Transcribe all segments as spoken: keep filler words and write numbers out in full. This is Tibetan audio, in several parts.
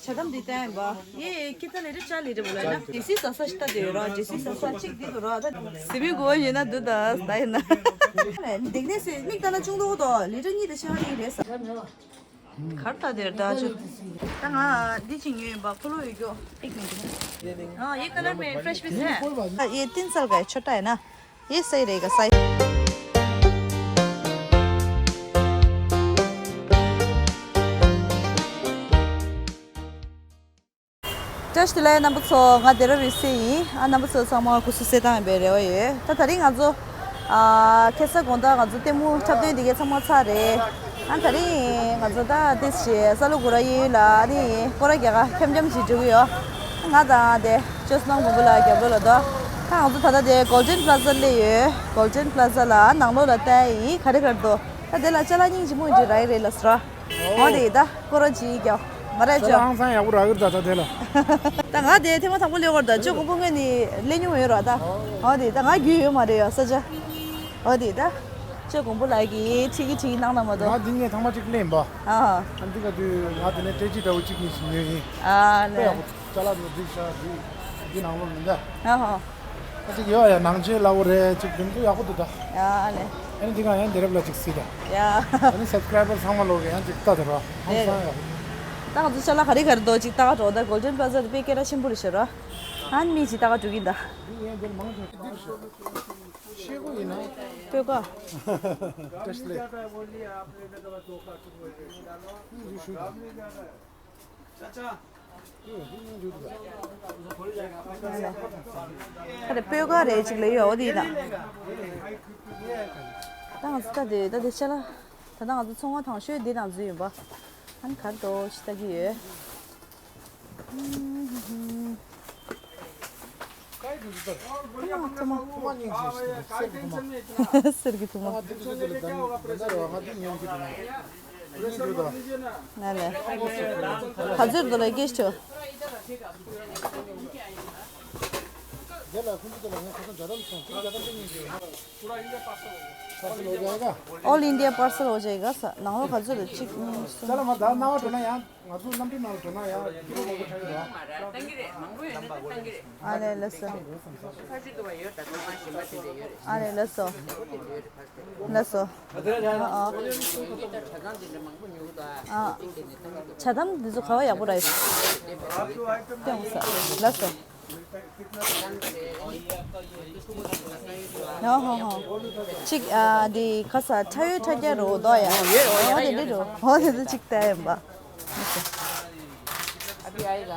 ཇ་དམ་འདི་བསྟན་པ། ཡེ་ཀི་ཏ་ལེ་རི་ཅ་ལེ་རི་བུ་ལ་ན། ཇེ་སི་ས་ས་ཤི་ཏ་དེ་ཡོད་ར། ཇེ་སི་ས་ས་གཅིག་འདི་དུ་ར། ད་སི་མི་གོ་ཡིན་ན་འདུ་ད་ད་ཡིན་ན། འདེགས་ནས་སི་མིག་ལྟ་ན་ཅུང་དོག་དོ་ལི་ཏྲ་གཉིས་དེ་ཤ་ཡིན་རེད་ས། གར་ལྟ་དེར་ད་ཆུ། ད་ང་འདི་ཅིག་ཉོས་ཡིན་པ་ཁོ་ལོ་ཡོད་རྒྱུ། ཨེག་མེད་དེ། ཨ་ཡེ་ཀ་ལར་མེད་ཕྲེཤ་པིས་ཧེ། ཡེ་ཏིན་སལ་ག་ཆོ་ཏ་ཡིན་ན། ཡེ་སའི་རེ་ག་སའི། བཀྲ་ཤིས་བདེ་ལེགས་རྣམ་པ་ཚོ། ང་དེ་ར་རི་སེ་ཡིན། ཨ་རྣམ་པ་ཚོ་ཚང་མ་སྐུ་གཟུགས་གསལ་ཐང་ཡིན་པའི་རེ་བ་ཡོད། ད་ད་རིང་ང་ཚོ་ཨ་ཁ་སང་དགོང་དག་ང་ཚོ་ལྟད་མོ་འཁྲབ་སྟོན་དེ་གའི་ཚང་མ་ཚར་རེད། ཨ་ད་རིང་ང་ཚོ་ད་དེ་ཞེས་ས་ལུ་གུ་ར་གཡས་གཡོན་ལ་ཨ་ནི་སྐོར་ར་རྒྱག་ག་འཁྱམ་འཁྱམ་ཞིག་འགྲོ་གི་ཡོད། ང་དང་དེ་ཅོ་སྣང་མོ་བུ་ལ་རྒྱབ་ལོ་ལ་དོ། ད་ང་ཚོ་ད་ལྟ་དེ་གོལ་ཌེན་པ་ལ་ཛ་སླེབས་ཡོད། གོལ་ཌེན་པ་ལ་ཛ་ལ་ནང་ལོགས་ལ་ལྟ་ཡི་ག་རེ་ག་རེ་འདུག་ད་དེ་ལ་ཅ་ལག་སྙིང་རྗེ་མོ་ཡིན་གྱི་ར་ཡི་རེད་ལ་སོ་ར། འོ་དེ་ད་སྐོར་ར་ཅིག་རྒྱག་མ་རེད་ཅོ། ཧང་སང་ཡག་པོ་རག་གི་རེད་ད་ད་དེ་ལ། ད་ང་དེ་ཐེངས་མ་དང་པོ་སླེབས་པ་རེད་ད། ཅོ་དགོང་པོ་ངས་ནི་སླེབས་མྱོང་ཡོད་ར་ད། འོ་དེ་ད་ང་རྒྱུས་ཡོད་མ་རེད་ཡ་ས་ཆ། འོ་དེ་ད་ཅོ་དགོང་པོ་ལ་གི་ཁྲིད་གི་ཁྲིད་གི་གནང་ན་མ་གཏོགས། ང་འདི་ངས་ཐེངས་མ་གཅིག་སླེབས་ཡིན་པ། ཨ་ཧ། ཨ་འདི་ག་དུས་ང་དེ་ནས་སྤྲད་ཅིག་འདྲ་བོ་གཅིག་གཉིས་ཤིག་ཉོས་ཡིན། ཨ་ལེ། དཔེ་ཡག་པོ། ཅ་ལག་འདི་འགྲིག་ཤག་འདི་འདི་ནང་ལོགས་མི་འདྲ། ཨ་ཧོ། ཨ་ཅིག་ཡོད་ཡ་ནང་ཆེན་ལ་འོ་རེད་ཅིག་དེ་ཚོ་ཡག་པོ་འདུག་ད། ཡ་ཨ་ལེ། ཨ་ནི་འདི་ག་ཡང་དེ་རབ་ལ་ཅིག་སྲིད་ད། ཡ། ཨ་ནི་སབ་སི་ཀ་རའི་བར་ཚང་མ་ལོག་གི་ཡང་ཅིག་ལྟ་དེ་རོ་ཧང་སང་ཡག་པོ། ད་ང་ཚོ་ཅ་ལག་ག་རེ་ག་རེ་འདུག་ཅིག་ལྟ་ག་འགྲོ་ད། གོལ་ཌེན་པ་ལ་ཛ་དེ་དཔེ་སྐད་གྲགས་ཆེན་པོ་རེད་ཤག་རོ། ཨ་ནི་མི་ཅིག་ལྟ་ག་འགྲོ་གིན་ད། འདི་ཡང་དེ་མང་ཆེ་འདིར་ཤོག་ཤེས་གོ་ཡིན་ན། སྤོས་ཀ། བཀྲ་ཤིས་བདེ་ལེགས། ཁ་རེ་སྤོས་ཀ་རེད་ཅིག་ལ་ཡོད་འོ་དེ་ཡིན་ན། ད་ང་ཚོ་ལྟ་དེ་ད་དེ་ཤ་ལ། ད་ད་ང་ཚོ་ཚོང་བ་དང་ཤོས་འདི་ནང་འཛུལ་ཡིན་པ། ཨ་ནི་གར་དོ་ཤི་ལྟ་གི་ཡོད། ཐུ་མ་ཐུ་མ། ཐུ་མ་སྙིང་རྗེ་ཞིག་འདུག་གསེར་གྱི་ཐུ་མ། གསེར་གྱི་ཐུ་མ། ཐུ་མ་དེ་ཚོ་ཚོ་ལ་ད་ད་ར་བ་ང་དེ་ཉོ་གི་འདུག་ང་། ང་ལ་ག་ཚོད་འདུག་ལ་སྐད་ཆ། དེ་ལ་ཁོང་ཚོ་དེ་ལ་ངས་ཁ་སང་ཇ་དམ་སོང་ཁོང་ཇ་དམ་དེ་ཉོ་གི་ཡོད། All India parcel ཨོ་ཇེ་ག་ས་ནང་ལོ་ག་ཚོད་རེད་གཅིག་གཉིས་གསུམ། ཅ་ལག་མ་ད་སྣང་བ་འགྲོ་ན་ཡང་། ང་ཚོ་གནམ་གྲུའི་ནང་ལ་འགྲོ་ན་ཡང་ཀི་ལོ་མང་པོ་ཆགས་ཀྱི་འདུག་ཨ། ཨ་ལེ་ལགས་སོ། ཨ་ལེ་ལགས་སོ། ལགས་སོ། ཨ་ཨ། ཨ། ཇ་དམ་འདི་ཚོ་ག་བ་ཡག་པོ་ར་ཡོད། ལགས་སོ། ཧོ་ཧོ་ཧོ། ཅིག་ཨ་འདི་ཁ་ས་ཁྲ་ཡོད་ཁྲ་རྒྱ་རོ་དོ་ཡ། ཨོ་དེ་འདྲི་རོ། ཨོ་དེ་འདྲི་ཅིག་ལྟ་ཡིན་པ། ཨ་བི་ཨའི་ལ།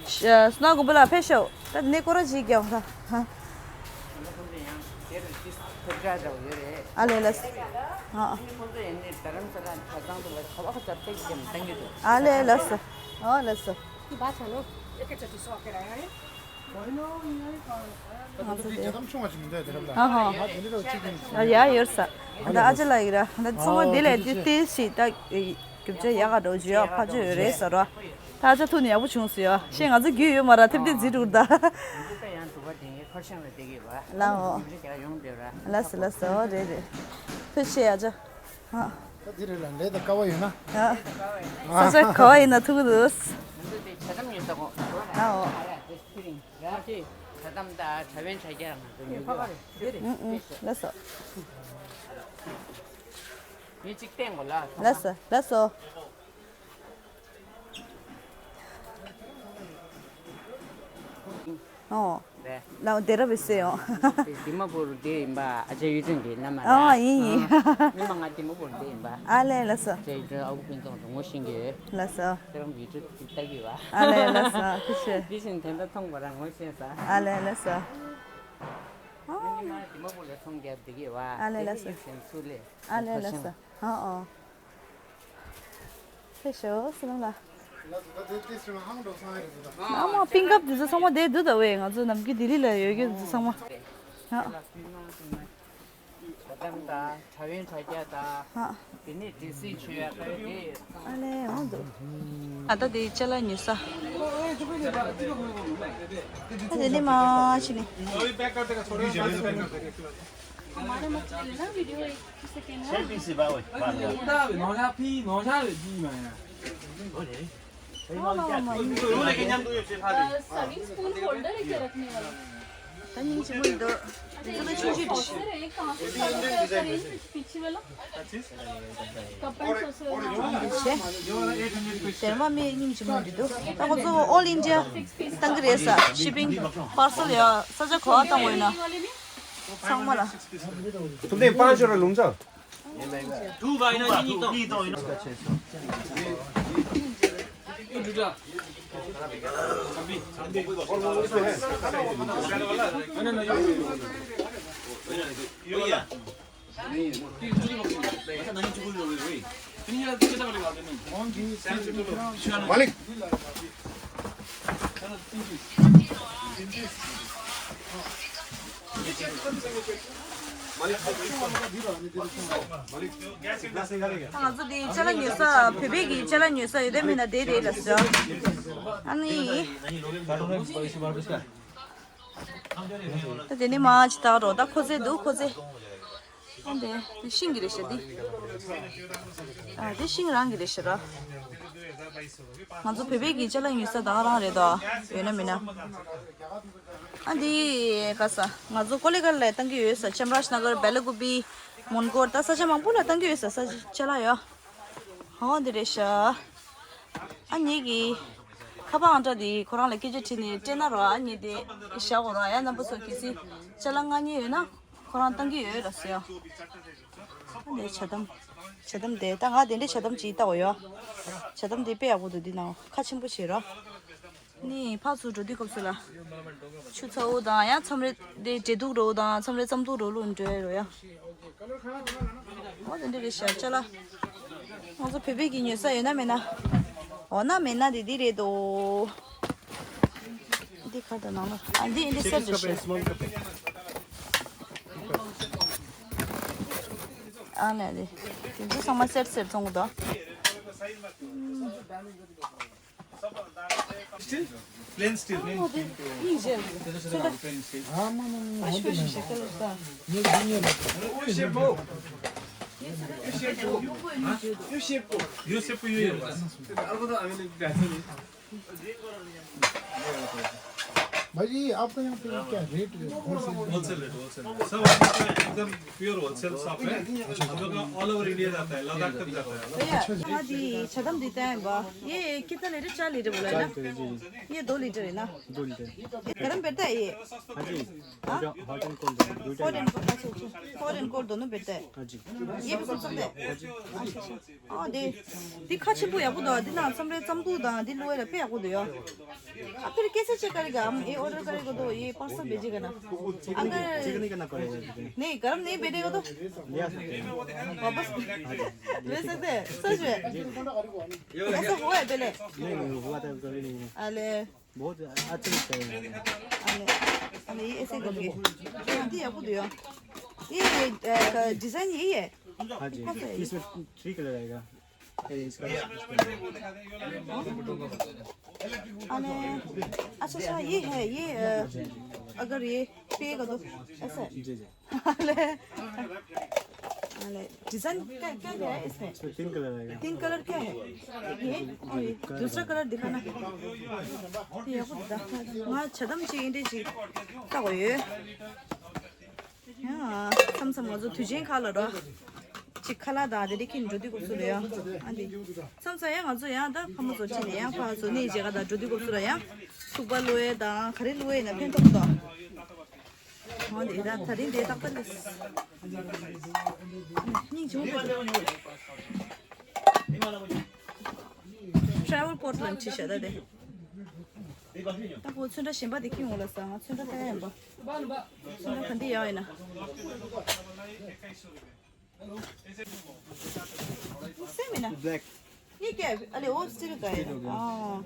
སྣ་དགོན་པ་ལ་ཕེབས་ཤོག་ད་ནི་སྐོར་ར་ཅིག་རྒྱག་ད། ཨ་ལེ་ལགས། ཨ་ཨ་ལེ་ལགས། ཨོ་ལགས། ང་ཚོ་དེ་ཨ་ཧོ། ཡ་ཡོད་ས། ད་ཨ་ཅེ་ལ་ཡིན་ར། ད་ཚང་མ་དེ་ལས་དེ་ཏི་ཞིག་ད་རྒྱུ་ཆ་ཡག་ག་འགྲོ་རྒྱུ་ཡ་ཕ་ཆོས་ཡོད་རེད་ཟེར་ར། ད་ཨ་ཅེ་ཐུག་ནས་ཡག་པོ་བྱུང་ཟེར་ཡ། ཤེས་ང་ཚོ་རྒྱུས་ཡོད་མ་ར་ཐེབས་ཏེ་རྫི་འགྲུར་ད། ལའོ། ལགས་སོ་ལགས་སོ། རེད་རེད། ཐུགས་རྗེ་ཆེ་ཨ་ཅེ། ད་འདི་རེད་ལ་ལས་དང་དཀའ་བ་ཡོད་ན། ས་ཆ་ག་བ་ཡིན་ན་ཐུག་གི་འདུག་ང་ཚོ་དེ་ཇ་དམ་ཉོས་ད་གོ། ཨའོ། ཇ་དམ་དང་ཇ་བན་ཇ་རྒྱ་ང་ཚོ་ཉོས་གོ། ཨུ་ཨུ་ལགས་སོ། ངས་གཅིག་བསྟན་གོ་ལ། ལགས་སོ་ལགས་སོ། ཨོ། རེད། ལའོ་དེ་ར་བི་སེ་ཡོང་། དེ་དི་མ་པུར་དེ་ཡིན་པ་ཨ་ཅག་ཡུལ་ཚན་གྱི་མནའ་མ་རེད། ཨ་ཡིན་ཡིན། ཉི་མ་ང་དི་མ་པུར་དེ་ཡིན་པ། ཨ་ལེ་ལགས་སོ། ཨ་ཅག་ཡུལ་ཚན་ཨ་ཁུ་ཕུན་ཚོགས་དང་ངོ་ཤེས་ཀྱི་ཡོད། ལགས་སོ། ཁྱེད་རང་བི་ཌིའོ་ལྟ་གི་ཡོད་པ། ཨ་ལེ་ལགས་སོ་ཐུགས་རྗེ་ཆེ། འདི་བཞིན་དེ་འདྲ་མཐོང་བ་རང་ངོ་ཤེས་ས། ཨ་ལེ་ལགས་སོ། ཉི་མ་དི་མ་པུར་ལ་ཚོང་རྒྱག་བསྡད་ཀྱི་ཡོད་པ། ཨ་ལེ་ལགས་སོ། དེ་ཡུལ་ཚན་སུ་ལས། ཨ་ལེ་ལགས་སོ། ཨ་ཨོ། ཕེབས་ཤོག་སི་ལམ་ལ། ཨ་མ་པིན་ཀབ་དེ་ཚོ་ཚང་མ་དེ་འདུག་ད་ཝེ། ང་ཚོ་ནམ་རྒྱུན་ལྡི་ལི་ལ་ཡོད་རྒྱུ་དེ་ཚོ་ཚང་མ། ཨ། ཇ་དམ་དང་ཇ་བན་ཇ་རྒྱ་དང་། ཨ། དེ་ནས་ཌི་སི་མཆོད་ཡ་ལྟ་བུ་དེ། ཨ་ལེ་འོང་འདུག་ཨ་ད་དེ་ཅ་ལག་ཉོ་ས། ཨ་དེ་ནས་མ་ཕྱི་ནས། हमारे मत चले ना वीडियो एक सेकंड है। नौशा पी नौशा दी मैं। हाँ, हाँ, हाँ, हाँ। वो लेके जान दो, ये उठा दे। सर्विंग स्पून होल्डर है क्या रखने वाला? ད་སྙིང་རྗེ་མོ་འདུག་ཚོད་ལྟ་ཆུང་ཆུང་འདྲ་ཞིག पीछे वाला कप एंड सॉसर। དེར་མ་མི་སྙིང་རྗེ་མོ་འདི་འདུག་ད་ཁོ་ཚོ་ཨོལ་ཨིན་ཌི་ཡ་བཏང་གི་རེད་ས། ཤི་པིང་པར་སེལ་ཡ་ས་ཆ་ག་བཏང་དགོས་ན་ཚང་མ་ལ། तुमने पाँच और लूंगा। मालिक। ང་ཚོ་འདི་ཅ་ལག་ཉོ་ས། བོད་པའི་གི་ཅ་ལག་ཉོ་ས་ཡོད་དམ་མེད་ན་དེ་རེད་ལབ་ཟེར། ཨ་ནི། ད་དེ་ནི་མ་ཅི་ད་རོ་ད་ཁོ་ཚེ་འདུག་ཁོ་ཚེ། ཨ་འདི་འདི་ཤིང་གི་རེད་ཤག་འདི། ཨ་འདི་ཤིང་རང་གི་རེད་ཤག་ར། ང་ཚོ་བོད་པའི་གི་ཅ་ལག་ཉོ་ས་ད་ག་རང་རེད་དོ། ཡོད་ན་མེད་ན། ཨ་འདི་ག་ས་ང་ཚོ་ཀོ་ལི་གྷལ་ལ་བཏང་གི་ཡོད་ས། ཆམ་རཱཇ་ན་གར། བེ་ལ་ཀུ་པི། མོན་གྷོ། ད་ས་ཆ་མང་པོ་ལ་བཏང་གི་ཡོད་ས། ས་ཆ་ལ་ཡོད། ཧོ་འདི་རེད་ཤག་ཨ་ཉེ་གི་ཁ་པར་ཨང་གྲངས་འདི་ཁོ་རང་ལ་སྐད་ཆ་དྲིས་ནས་སྤྲད་ན་རོགས། ཨ་ཉེ་དེ་བཞག་གོ་རོགས། ཡ་རྣམ་པ་ཚོ་གལ་སྲིད་ཅ་ལག་མངགས་མཁན་ཡོད་ན་ཁོ་རང་བཏང་གི་ཡོད་ལ་ཟེར་ཡ། ཨ་འདི་ཇ་དམ། ཇ་དམ་དེ་ད་ང་དེ་འདྲའི་ཇ་དམ་ཅིག་ལྟ་བ་ཡོད། ཇ་དམ་དེ་དཔེ་ཡག་པོ་འདུག་འདི་ནང་ཁ་ཆེན་པོ་བྱེད་རོགས། ནི་ཕར་ཚུར་འགྲོ་དུས་སྐབས་སུ་ལ། ཆུ་ཚ་བོ་དང་ཡང་མཚམས་རེ་དེ་འབྲས་ཐུག་རོ་དང་མཚམས་རེ་རྩམ་ཐུག་རོ་ལུ་འགྲོ་ཡ་རོ་ཡ། འོ་དེ་འདྲ་རེད་ཤག་ཅ་ལག་ང་ཚོ་བོད་པའི་གི་ཉོ་ས་ཡོད་ན་མེད་ན། འོ་ན་མེད་ན་དེ་འདི་རེད་དོ། འདི་ག་ད་ནང་ལ་ཨ་འདི་འདི་སེར་འདྲ་ཤག་ཨ་ནི་འདི་འདི་ཚང་མ་སེར་སེར་བཙོང་གི་འདུག Steel? Plain steel. हाँ, वो भी नहीं, जेल। हाँ, हाँ, हाँ, हाँ, हाँ। यो सेपो। यो सेपो। यो सेपो, यो, यो। भाई जी, आपका यहाँ पे क्या रेट है? Wholesale rate, wholesale rate. सब अपना एकदम प्योर होलसेल शॉप है। हम लोग का ऑल ओवर इंडिया जाता है, लद्दाख तक जाता है। भैया, हाँ जी, छदम देता है बा। ये कितना लीटर? चार लीटर बोला है ना? चार लीटर, जी, जी। ये दो लीटर है ना? दो लीटर। ये गरम पड़ता है ये? हाँ जी। हाँ? हॉट एंड कोल्ड दोनों, दो टाइप। हॉट एंड कोल्ड, अच्छा, अच्छा। हॉट एंड कोल्ड दोनों पड़ता है? हाँ जी। ये भी कर सकते हैं? हाँ जी। अच्छा, अच्छा। ཨོ་དེ། འདི་ཁ་ཆེན་པོ་ཡག་པོ་འདུག་འདི་ནང་མཚམས་རེ་རྩམ་ཐུག་དང་འདི་བླུག་ཡ་ལ་དཔེ་ཡག་པོ་འདུག་ཡ། आप फिर कैसे चेक करेगा? हम ये ऑर्डर करेगा तो ये पार्सल भेजेगा ना? अगर चेक नहीं करना पड़ेगा। नहीं, गरम नहीं भेजेगा तो? ले आ सकते हैं। वापस भेज सकते हैं? सच में? ऐसा हुआ है पहले? नहीं, नहीं, हुआ था, कभी नहीं हुआ। अरे। बहुत अच्छा लगता है यहाँ का। अरे, अरे, ये ऐसे करके। शांति आपको दिया। ये, अ, का डिजाइन यही है? हाँ जी, इसमें थ्री कलर आएगा। ये इसका, अरे, अच्छा, अच्छा, ये है, ये, अ, अगर ये पिएगा तो ऐसा है? जी, जी। अरे, अरे, डिजाइन क्या, क्या क्या है इसमें? इसमें तीन कलर आएगा। तीन कलर क्या है? एक ये और ये। दूसरा कलर दिखाना। ये आपको दिखा। वहाँ छदम चाहिए, इंडी चाहिए। क्या हो ये? ཡང་མཚམས་མཚམས་ང་ཚོ་དུས་ཆེན་ཁག་ལ་རོ། ཅིག་ཁ་ལག་དང་དེ་འདྲ་ཁྱེར་འགྲོ་དུས་སྐབས་སུ་ལ་ཡང་། ཨ་འདི། མཚམས་མཚམས་ཡང་ང་ཚོ་ཡང་ད་ཕ་མ་ཚོ་ཁྲིད་ནས་ཡང་ཕར་ཚུར་གནས་མཇལ་ཁ་དང་འགྲོ་དུས་སྐབས་སུ་ལ་ཡང་། ཚུགས་པ་བླུག་ཡས་དང་ག་རེ་བླུག་ཡས་ན་ཕན་ཐོགས་དང་། འོ་འདི་ད་ད་རིང་འདི་ཏག་ཏག་རེད། སྙིང་རྗེ་མོ་འདུག་ཊ་རེ་ཝལ་ཀོཊ་ལ་ཁྲིད་བཞག་ད་དེ། ད་ཁོ་ཚོན་ཁྲ་གཞན་པ་དེ་ཁྱེར་འོང་ལ་ཟེར། ང་ཚོན་ཁྲ་ལྟ་ཡ་ཡིན་པ། ཚོན་ཁྲ་ག་འདི་ཡག་ཡིན་ན། सेम है ना? ब्लैक। ये क्या है? अरे, वो स्टील का है। स्टील हो गया। हाँ।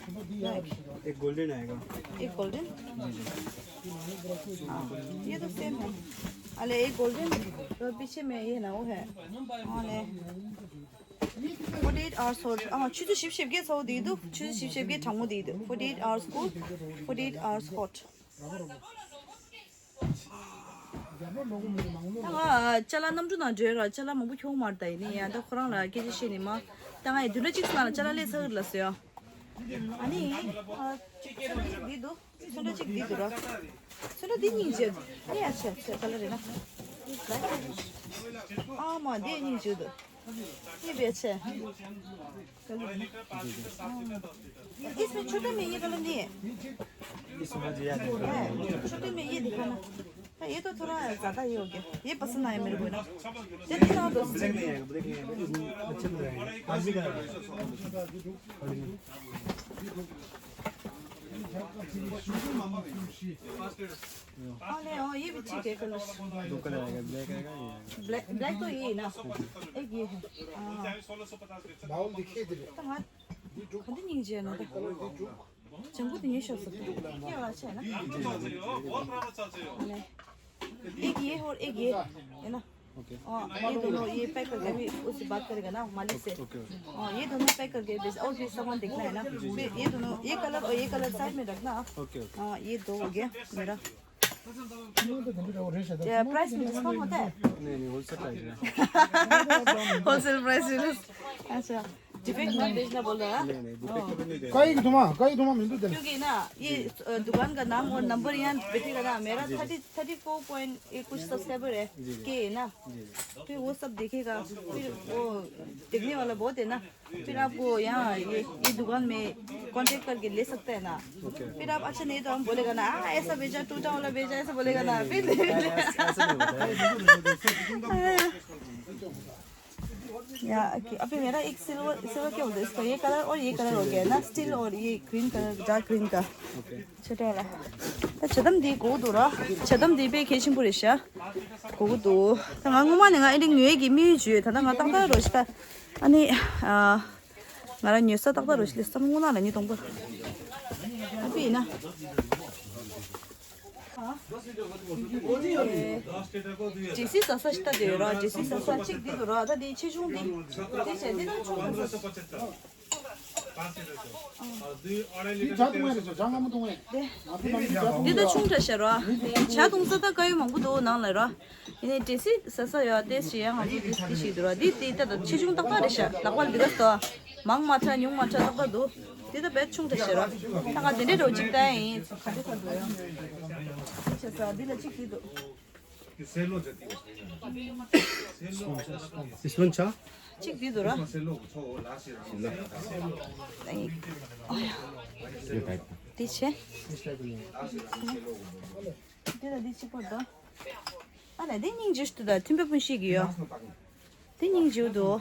ब्लैक। एक गोल्डन आएगा। एक गोल्डन? हाँ, ये तो सेम है। अरे, एक गोल्डन, तो पीछे में ये ना, वो है। हाँ, ले। Forty eight hours hot. ཨ། ཆུ་ཚོད་བཞི་བཅུ་ཞེ་བརྒྱད་ཚ་བོ་དེ་འདུག་ཆུ་ཚོད་བཞི་བཅུ་ཞེ་བརྒྱད་གྲང་མོ་དེ་འདུག Forty eight hours cool, forty eight hours hot. ད་ང་ཅ་ལག་གནམ་གྲུ་ནང་འགྲོ་ར་ཅ་ལག་མང་པོ་ཁྱོང་མར་ད་ཡིན་ནི་ཡང་ད་ཁོ་རང་ལ་སྐད་ཆ་བཤད་ནི་མ། ད་ང་ཡི་བདུན་ཕྲག་གཅིག་ཙམ་ནང་ལ་ཅ་ལག་ལས་ཚར་གི་རེད་ལ་ཟེར་ཡ། ཨ་ནི། ཨ། ཚོན་ཁྲ་གཅིག་འདི་འདུག་ཚོན་ཁྲ་གཅིག་འདི་འདུག་ར། ཚོན་ཁྲ་འདི་སྙིང་རྗེ། ཨེ་ཡ་ཆེ་ཆེ་ག་ལ་རེད་ན། ཨ་མ་འདི་སྙིང་རྗེ་འདུག་ཨེ་བེ་ཆེ། इसमें छोटे में ये वाला नहीं है। इसमें जो याद है। छोटे में ये दिखाना। हाँ, ये तो थोड़ा ज्यादा ही हो गया। ये पसंद आया मेरे को ना। जल्दी ना दो। ब्लैक नहीं आएगा, ब्लैक नहीं आएगा। इसमें अच्छे में आएगा। आज भी का हाँ, नहीं, हाँ, ये भी ठीक है कलर। दो कलर आएगा, ब्लैक आएगा, ये आएगा। ब्लैक, ब्लैक तो ये है ना। एक ये है। हाँ। बाउल दिखे इधर। तो हाँ। खंडे नहीं जे ना। ཅང་པོ་དེ་ཉེ་ཤོག་ཟེར་ཏེ། ཁྱེད་ལ་ཆེ་ན། एक ये और एक ये, है ना? ओके। हाँ, ये दोनों, ये पैक करके अभी उसे बात करेगा ना, मालिक से। Okay, okay. हाँ, ये दोनों पैक करके भेज, और भी सामान देखना है ना? फिर ये दोनों, ये कलर और ये कलर साइड में रखना। Okay, okay. हाँ, ये दो हो गया मेरा। प्राइस में डिस्काउंट होता है? नहीं, नहीं, होलसेल प्राइस है। होलसेल प्राइस है। अच्छा। डिफेक्ट मत भेजना बोल रहा है। नहीं, नहीं, डिफेक्ट तो नहीं दे रहा। कई धुआं, कई धुआं मिल तो दे। क्योंकि ना, ये, अ, दुकान का नाम और नंबर यहाँ बैठेगा ना, मेरा जी, जी। थर्टी, थर्टी फ़ोर पॉइंट एक कुछ सब्सक्राइबर है, जी, जी। के है ना। जी, जी। फिर वो सब देखेगा, फिर वो देखने वाला बहुत है ना। फिर आपको यहाँ ये, ये दुकान में कांटेक्ट करके ले सकते हैं ना। ओके। फिर आप अच्छा नहीं तो हम बोलेगा ना, "आ, ऐसा भेजा, टूटा वाला भेजा", ऐसा बोलेगा ना। नहीं, फिर नहीं, नहीं, ऐसा, ऐसा नहीं होता है। या, ओके। अभी मेरा एक सिल्वर, सिल्वर क्या बोलते हैं इसको? ये कलर और ये कलर हो गया है ना, स्टील और ये ग्रीन कलर, डार्क ग्रीन का। ओके। छोटा वाला। ད་ཇ་དམ་འདི་དགོས་འདུག་ར། ཇ་དམ་འདི་དཔེ་གལ་ཆེན་པོ་རེད་ཤག་དགོས་ཀྱི་འདུག་ད་ང་སྔོན་མ་ནས་ང་ཨེ་འདྲ་ཉོ་ཡས་ཀྱི་དམིགས་ཡུལ་བརྗོད། ད་ལྟ་ང་ཏག་ཏག་རོ་ཞིག་ད། ཨ་ནི། ཨ། ང་རང་ཉོ་ས་ཏག་ཏག་རོ་ཞིག་ལས་བསམ་སྔོན་ལ་ཉི་སྟོང་པ། ཨ་ཕི་ཡིན་ན། ཇེ་སི་ཟ་ས་ཤི་ཏ་དེ་ཡོད་ར། ཇེ་སི་ཟ་ས་གཅིག་འདི་འདུག་ར། ད་འདི་ཆེ་ཆུང་འདི། དེ་བྱས་འདི་ད་ཆུང་ད་ཟ་ས། འདི་ད་ཆུང་དྲགས་ཤག་ར། ཇ་འཐུང་ས་ད་དཀར་ཡོལ་མང་པོ་འདུག་ནང་ལ་ར། ཡིན་ནའི་ཇེ་སི་ཟ་ས་ཡོད་ཏེ་ཞིག་ཡང་ང་ཚོ་འདི་འདི་ཞིག་འདུག་ར། འདི་འདི་ད་ད་ཆེ་ཆུང་ཏག་ཏག་རེད་ཤག་ལག་པ་འདི་ག་ཟ། མང་མ་དྲགས་ཉུང་མ་དྲགས་ཏག་ཏག་འདུག་འདི་ད་བེད་ཆུང་དྲགས་ཤག་ར། ད་ང་དེ་འདྲའི་རོ་གཅིག་ལྟ་ཡིན། ག་འདྲ་ཁ་འདུག་ཡང་། ཆེ་ས་འདི་ལ་གཅིག་འདི་འདུག This one ཆ། གཅིག་འདི་འདུག་ར། འདི་བྱས། འདི་ལ་འདི་གཅིག་པོ་འདུག་ཨ་ལས་འདི་སྙིང་རྗེ་ཞིག་འདུག་ད་མཐུན་པ་སྤུན་བཤད་ཀྱི་ཡོད། འདི་སྙིང་རྗེ་འདུག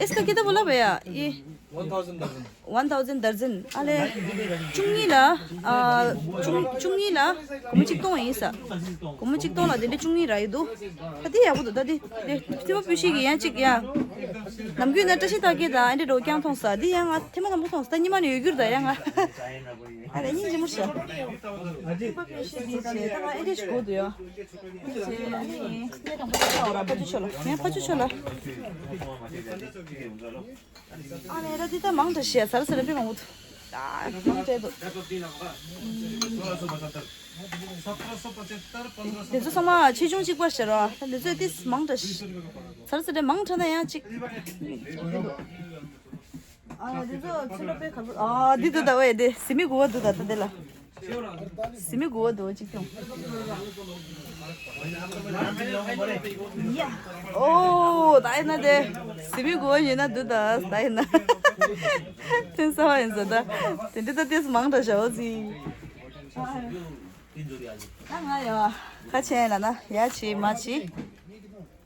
इसका कितना बोला भैया? ये वन थाउजेंड दर्जन। वन थाउजेंड दर्जन། ཨ་ལས། བཅུ་གཉིས་ལ། ཨ། བཅུ་བཅུ་གཉིས་ལ། སྒོར་མོ་གཅིག་སྟོང་ཡིན་ས། སྒོར་མོ་གཅིག་སྟོང་ལ་དེ་འདྲ་བཅུ་གཉིས་རག་ཡི་འདུག་ད་དེ་ཡག་པོ་འདུག་ད་དེ་དེ་ཐེ་མ་སྤུན་བཤད་ཀྱི་ཡང་གཅིག་ཡ། ནམ་རྒྱུན་ན་བཀྲ་ཤིས་རྟགས་བརྒྱད་དང་ཨ་འདྲ་འགྲོ་རྐྱང་མཐོང་ས། འདི་ཡང་ང་ཐེ་མ་དང་པོ་མཐོང་ས། ད་ཉི་མ་ནས་ཡོད་རྒྱུར་ད་ཡང་ང་། ཨ་ལས་སྙིང་རྗེ་མོ་ཤ། ཐེ་མ་སྤུན་བཤད་འདི་བྱས་ད་ང་ཨེ་འདྲ་ཞིག་དགོས་འདུག་ཡ། ཨ་ནི། ངས་དང་པོ་ཕ་ཆུ་ཆོ་ལ། ངས་ཕ་ཆུ་ཆོ་ལ། ཨ་ནི་ད་འདི་ད་མང་དྲགས་ཤག་ཟ་ར་ཟ་ར་དཔེ་མང་པོ་འདུག་ད་མང་དྲགས་འདུག་འདི་ཚོ་ཚང་མ་ཆེ་ཆུང་གཅིག་པ་ཤ་ར། ད་འདི་ཚོ་ཏིས་མང་དྲགས་ཤག་ཟ་ར་ཟ་ར་མང་དྲགས་ན་ཡང་གཅིག་ཨ་འདི་ཚོ་ཚུར་ལ་དཔེ་ག་ལ། ཨ་འདི་འདུག་ད་ཝེ་འདི་ཟི་མི་དགུ་བ་འདུག་ད་ད་འདི་ལ། ཟི་མི་དགུ་བ་འདུག་གཅིག་ཀྱང་། ཡ། ཨོ་ད་ཡིན་ན་དེ། ཟི་མི་དགུ་བ་ཡིན་ན་འདུག་ད་ད་ཡིན་ན། ཐོན་ས་བ་ཡིན་ས་ད། དེ་འདྲ་ད་ཏིས་མང་དྲགས་ཤག་འོ་ཟི། ད་ང་ཡ། ཁ་ཆེན་ལ་ན་ཡ་ཆེ་མ་ཆེ།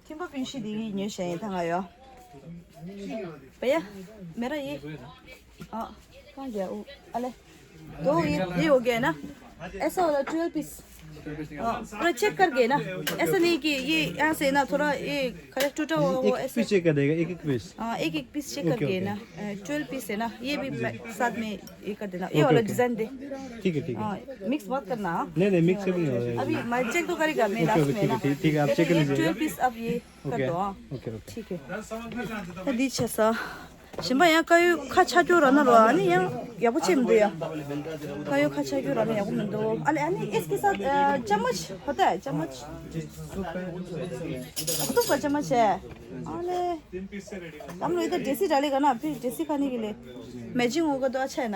ཐིམ་པ་སྤུན་བཤད་དེ་ཡིས་ཉོས་བྱས་ཡིན་ད་ང་ཡོ། भैया, मेरा ये। हाँ, कहाँ गया वो? अले। दो ये, ये हो गया है ना? ऐसा वाला ट्वेल्व पीस। हाँ, थोड़ा चेक करके ना। ऐसा नहीं कि ये यहाँ से ना थोड़ा ये कलर टूटा हुआ हो, एक ऐसा। पीस चेक कर देगा, एक एक पीस। हाँ, एक एक पीस चेक ओके, करके ओके। ना। अ, ट्वेल्व पीस है ना, ये भी पैक साथ में ये कर देना। ये ओके, वाला ओके। डिजाइन दे। ठीक है, ठीक है। हाँ, मिक्स मत करना, हाँ। नहीं, नहीं, मिक्स भी नहीं हो रहा है। अभी मैं चेक तो करेगा, मैं ओके, लास्ट ओके, में ठीक ना। है, ठीक, ठीक है, आप चेक कर ये लीजिएगा। ट्वेल्व पीस अब ये कर ओके, दो, हाँ। Okay, okay. ठीक है। ད་འདི་བྱས་ས། གཞན་པ་ཡང་དཀར་ཡོལ་ཁ་ཆག་སྐྱོ་ར་ན་རོ། ཨ་ནི་ཡང་ཡག་པོ་ཆེ་མི་འདུག་ཡ། དཀར་ཡོལ་ཁ་ཆག་སྐྱོ་ར་ན་ཡག་པོ་མི་འདུག་ཨ་ལེ། ཨ་ནི་ཨིས་ཀེ་སཱཐ་ཨ་ཅམ་མཆ་ཧོ་ཏ་ཧེ། ཅམ་མཆ། ཨ་ཏུ་པ་ཅམ་མཆ་ཧེ། ཨ་ལེ། ཨམ་ལོ་ཡི་ད་ཌེ་སི་ཌ་ལེ་ག་ན་ཕི་ཌེ་སི་ཁ་ནི་གི་ལེ། མེ་ཅིང་ཨོ་ག་དོ་ཨ་ཆ་ཡ་ན།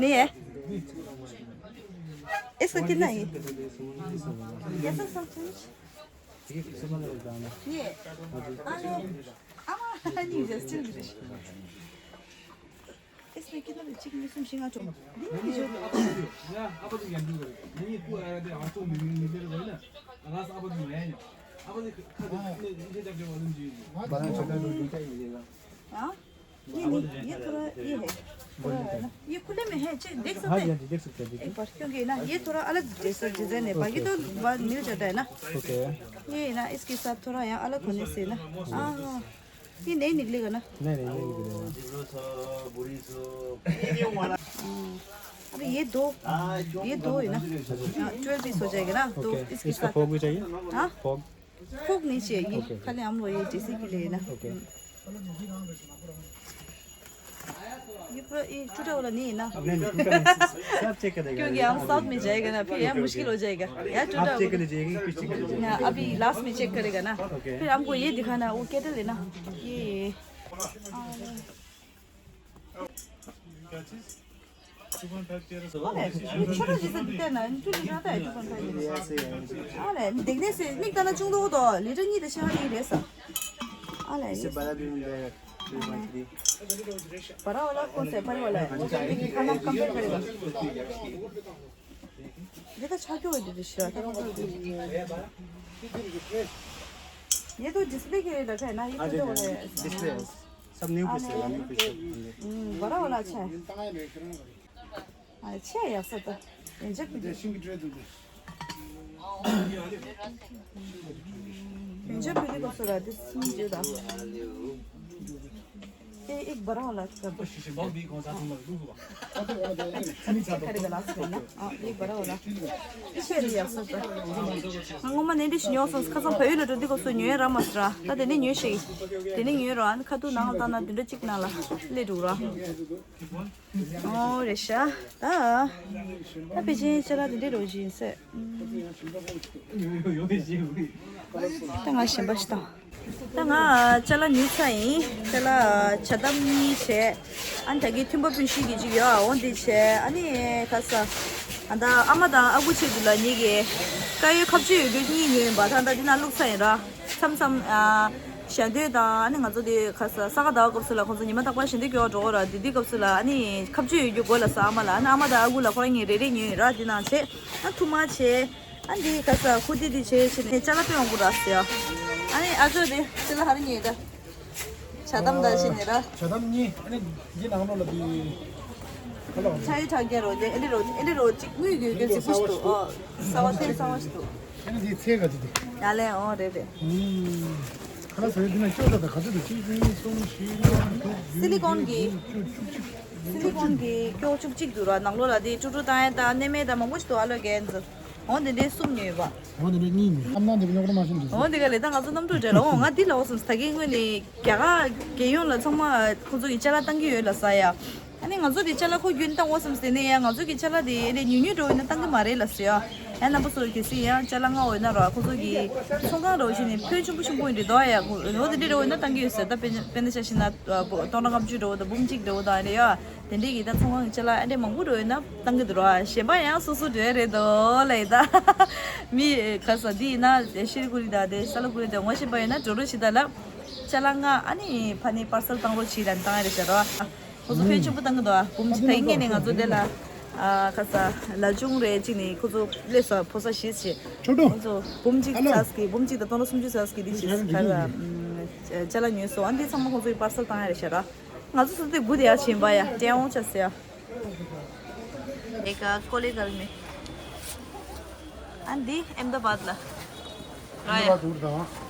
ནི་ཡེ། ཨིས་ཀེ་ན་ཡེ། ཡེ་སར་སམ་ཅམ་མཆ། ये किस वाला लेता है? ये। अरे, अरे, नहीं, जस्टिन ग्रीश। इसमें कितना भी चिकन में सुन शिंगा चोम। नहीं, नहीं, जो। ना, अब तो ज्ञान नहीं करेगा। नहीं, तू आया थे, आज तो मिल, मिल, मिल गए ना। रास अब तो नया है ना। अब तो खा दे, इसे जब जब वाले जी। बारह सौ का दो, दो क्या मिलेगा? हाँ? ये नहीं, ये थोड़ा ये है। थोड़ा है ना? ये खुले में है, चेक देख सकते हाँ जी, हाँ हैं? जी, देख सकते हैं, देख एक बार, क्योंकि ना, ये थोड़ा अलग जैसा डिजाइन है, बाकी तो बाद मिल जाता है ना। ओके। ये ना, इसके साथ थोड़ा यहाँ अलग होने से ना। हाँ, हाँ। ये नहीं निकलेगा ना? नहीं, नहीं, नहीं निकलेगा। हाँ। अरे, ये दो, ये दो है ना? हाँ, ट्वेल्व पीस हो जाएगा ना? तो ओके, इसके इसका साथ फोक भी चाहिए? हाँ? फोक। फोक नहीं चाहिए, ये ओके, ओके। खाली हम लोग ये जैसे के लिए ना। ओके। हम्म। ये पूरा, ये टूटा वाला नहीं है ना? नहीं, नहीं, टूटा नहीं, सब चेक कर देगा। क्योंकि हम साउथ में जाएगा ना, फिर यहाँ मुश्किल हो जाएगा। यहाँ टूटा आप चेक कर वाला। लीजिए, एक पीस चेक कर लीजिए। हाँ, अभी लास्ट में चेक करेगा ना। ओके। फिर हमको ये दिखाना, वो केटल है ना? ये। क्या चीज़? अरे, ये छोटा जैसा दिखता है ना, इनको दिखाता है टू पॉइंट फ़ाइव। अरे, देखने से निकलना चुंग दो तो, लीटर नहीं दे शहर नहीं दे सा। अरे, इससे ये बड़ा भी मिल जाएगा, टू पॉइंट थ्री। बड़ा वाला कौन सा है? बड़ा वाला है। वो तो अभी खाना कम पे पड़ेगा। ये तो छा क्यों है, दीदी, शहर? ये तो डिस्प्ले के लिए रखा है ना, ये हाँ, छोटा जी, वाला जी, है। डिस्प्ले है। सब न्यू पीस है, न्यू पीस है। हम्म, बड़ा वाला अच्छा है। हाँ, अच्छा है यार, सब तो। ये जब भी ये जब भी देखो, सुरा, दिस नहीं जो था। ये एक बड़ा वाला कर दो। चेक करेगा लास्ट में ना। हाँ, ये बड़ा वाला। इसे भी यार, सब तो। ང་ངོ་མ་ནས་འདི་ཞིག་ཉོས་སོང་། ཁ་སང་བལ་ཡུལ་ལ་འགྲོ་དུས་སྐབས་སུ་ཉོས་ར་མ་སོང་ར། ད་དེ་ནས་ཉོས་ཤིག་དེ་ནས་ཉོས་ར། ཨ་ནི་ཁ་ཐུག་ནང་ལ་བཏང་ན་བདུན་ཕྲག་གཅིག་ནང་ལ་སླེབས་འགྲོ་ར། ཨོ་རེད་ཤག་ད་ད་ཕལ་ཆེར་ཅ་ལག་དེ་འདྲས་རོ་བཞིན་སེ། ད་ང་གཞན་པ་ཞིག་དང་། ད་ང་ཅ་ལག་ཉོས་ཚར་ཡིན། ཅ་ལག་ཇ་དམ་གཉིས་བྱས། ཨ་ནི་ད་གིན་ཐུན་པ་སྤུན་བཞི་གི་ཅིག་ཡོད། འོ་འདི་བྱས། ཨ་ནི་ག་ས། ཨ་ད་ཨ་མ་དང་ཨ་ཁུ་ཆེད་དུ་ལ་གཉིས་ཀས་དཀར་ཡོལ་ཁ་གཅོད་ཡོད་རྒྱུ་གཉིས་ཉོས་ཡིན་པ། ད་ད་འདི་ན་བླུགས་ཚར་ཡིན་ར། མཚམས་མཚམས་ཨ་ཞལ་འདོན་དང་། ཨ་ནི་ང་ཚོ་དེ་ག་ས་ས་ག་ཟླ་བ་སྐབས་སུ་ལ་ཁོང་ཚོ་ཉི་མ་རྟག་པར་ཞལ་འདོན་སྐྱོར་བ་འགྲོ་གི་ར། དེ་དུས་སྐབས་སུ་ལ་ཨ་ནི་ཁ་གཅོད་ཡོད་རྒྱུ་དགོས་ལབ་སོང་ཨ་མ་ལ། ཨ་ནི་ཨ་མ་དང་ཨ་ཁུ་ལ་ཁོ་རང་གཉིས་རེ་རེ་ཉོས་ཡིན་ར། དེ་ནང་བྱས་ཨ་ཐུར་མ་བྱས། ཨ་འདི་ག་ས་ཧུ་ཏི་འདི་བྱས་བྱས་ནས་ཅ་ལག་དཔེ་མང་པོ་རག་སོང་ཡ། ཨ་ནི་ཨ་ཅོ་དེ་ཅ་ལག་ཧ་རི་ཉོས་ད། ཇ་དམ་ད་བྱས་ནས་ར། ཇ་དམ་གཉིས། ཨ་ནི་འདི་ནང་ལོགས་ལ་འདི་ག་ལ་ཆ་ཡི་ཁྲག་རྒྱ་རོ་དེ། ཨེ་འདྲ་རོ་ཨེ་འདྲ་རོ་གཅིག་དངུལ་གྱི་གྱོན་ཅིག་པུ་ཞིག་འདུག་ཨོ། གསར་བ་ཐེངས་གསར་བ་ཞིག་འདུག་ཨ་ནི་འདི་ཚད་ག་ཅིག་དེ། ཡ་ལེ། ཨོ་རེད་རེད། ཨུམ། ཁ་ལག་ཟ་ཡི་འདི་ན་སྐྱོ་ད་ད་ག་ཚོད་དུ་གཅིག་གཉིས་གསུམ་བཞི་ལྔ་དྲུག་བདུན་སི་ལི་ཀོན་གྱི་བཅུ་བཅུ་གཅིག་སི་ལི་ཀོན་གྱི་སྐྱོ་བཅུ་གཅིག་འདུག་ར། ནང་ལོགས་ལ་དེ་ཀྲུ་ཀྲུ་བཏང་ཡ་དང་སྣེ་མེད་དང་མང་པོ་ཞིག་འདུག་ཨ་ལོ་རྒན་ཚོ། འོ་དེ་འདྲའི་གསུམ་ཉོས་པ། འོ་དེ་འདྲའི་གཉིས་ཉོས། ཨ་མ་འདི་ག་ཉོ་ག་མ་ཤེས་འདུག་འོ་དེ་ག་ལས་ད་ང་ཚོ་གནམ་གྲུ་འདྲ་ལ། འོ་ང་འདི་ལ་འོ་སོང་ད་གིན་སྔོན་ནས་རྒྱ་གར་རྒྱལ་ཡོངས་ལ་ཚང་མ་ཁོ་ཚོ་གི་ཅ་ལག་བཏང་གི་ཡོད་ལ་ཟ་ཡ། ཨ་ནི་ང་ཚོ་དེ་ཅ་ལག་ཁོ་རྒྱུན་བཏང་འོ་སོང་དེ་ནས་ཡ་ང་ཚོ་གི་ཅ་ལག་དེ་ཨེ་ནས་ཉུང་ཉུང་འགྲོ་ཡོད་ན་བཏང་གི་མ་རེད་ལ་ཟེར་ཡ། ཡང་རྣམ་པ་ཚོ་གལ་སྲིད་ཡང་ཅ་ལག་མངགས་འོས་ན་ར་ཁོ་ཚོ་གི་ཚོང་ཁང་རོ་བྱས་ནས་ཕོན་ཆེན་པོ་ཆེན་པོ་ཡིན་འདྲ་འདུག་ཡ། འོ་དེ་འདྲ་འགྲོ་འོས་ན་བཏང་གི་ཡོད་ཟེར། ད་དཔེ་དཔེར་ན་ཆ་བཞག་ན་སྟོང་ཕྲག་ལྔ་བཅུ་འགྲོ་འོ་དང་འབུམ་གཅིག་འགྲོ་འོ་དང་ཨེ་རེད་ཡ། དེ་འདྲའི་གི་ད་ཚོང་ཁང་གི་ཅ་ལག་ཨ་འདྲས་མང་པོ་འགྲོ་ཡོད་ན་བཏང་གི་འདུག་ར། གཞན་པ་ཡང་སོ་སོ་འགྲོ་ཡ་རེད་དོ་ལབ་ཡིན་ད། མི་ག་ས་འདི་ཡིན་ན་ཤེལ་ཀུ་རི་དང་དེ་ས་ལ་ཀུ་རི་དང་ངོ་ཤེས་པ་ཡོད་ན་འགྲོ་རོགས་བྱེད་ད་ལབ། ཅ་ལག་ལྔ་ཨ་ནི་ཕ་ནི་པར་སལ་བཏང་རོགས་བྱེད་ད་བཏང་ཡ་རེད་ཤག་ར། ཁོ་ཚོ་ཕོན་ཆེན་པོ་བཏང་གི་འདུག་ཨ་འབུམ་གཅིག་ད་ཡིན་ངེས་ནས་ང་ཚོ་དེ་ལ་ཨ་ག་ས་ལ་ཆུང་རེ་གཅིག་ནས་ཁོ་ཚོ་སླེབས་སོང་ཕོ་ས་བཞི་བྱས། ཁོ་ཚོ་འབུམ་གཅིག་ཚ་གི་འབུམ་གཅིག་དང་སྟོང་ཕྲག་སུམ་ཅུ་ཚ་གི་འདི་བྱས་ག་ལ་ཅ་ལག་ཉོས་སོང་། ཨ་འདི་ཚང་མ་ཁོ་ཚོ་ཡི་པར་སལ་བཏང་ཡ་རེད་ཤག་ར། ང་ཚོ་སུ་དེ་དགུ་དེ་ཡར་ཕྱིན་པ་ཡ་ཏྲེ་ཝང་ཆ་ཟེར་ཡ། ཨེ་ཀ་ཀོ་ལེ་གལ་མེ། ཨ་འདི་ཨེམ་ད་བཱད་ལ། ར་ཡ།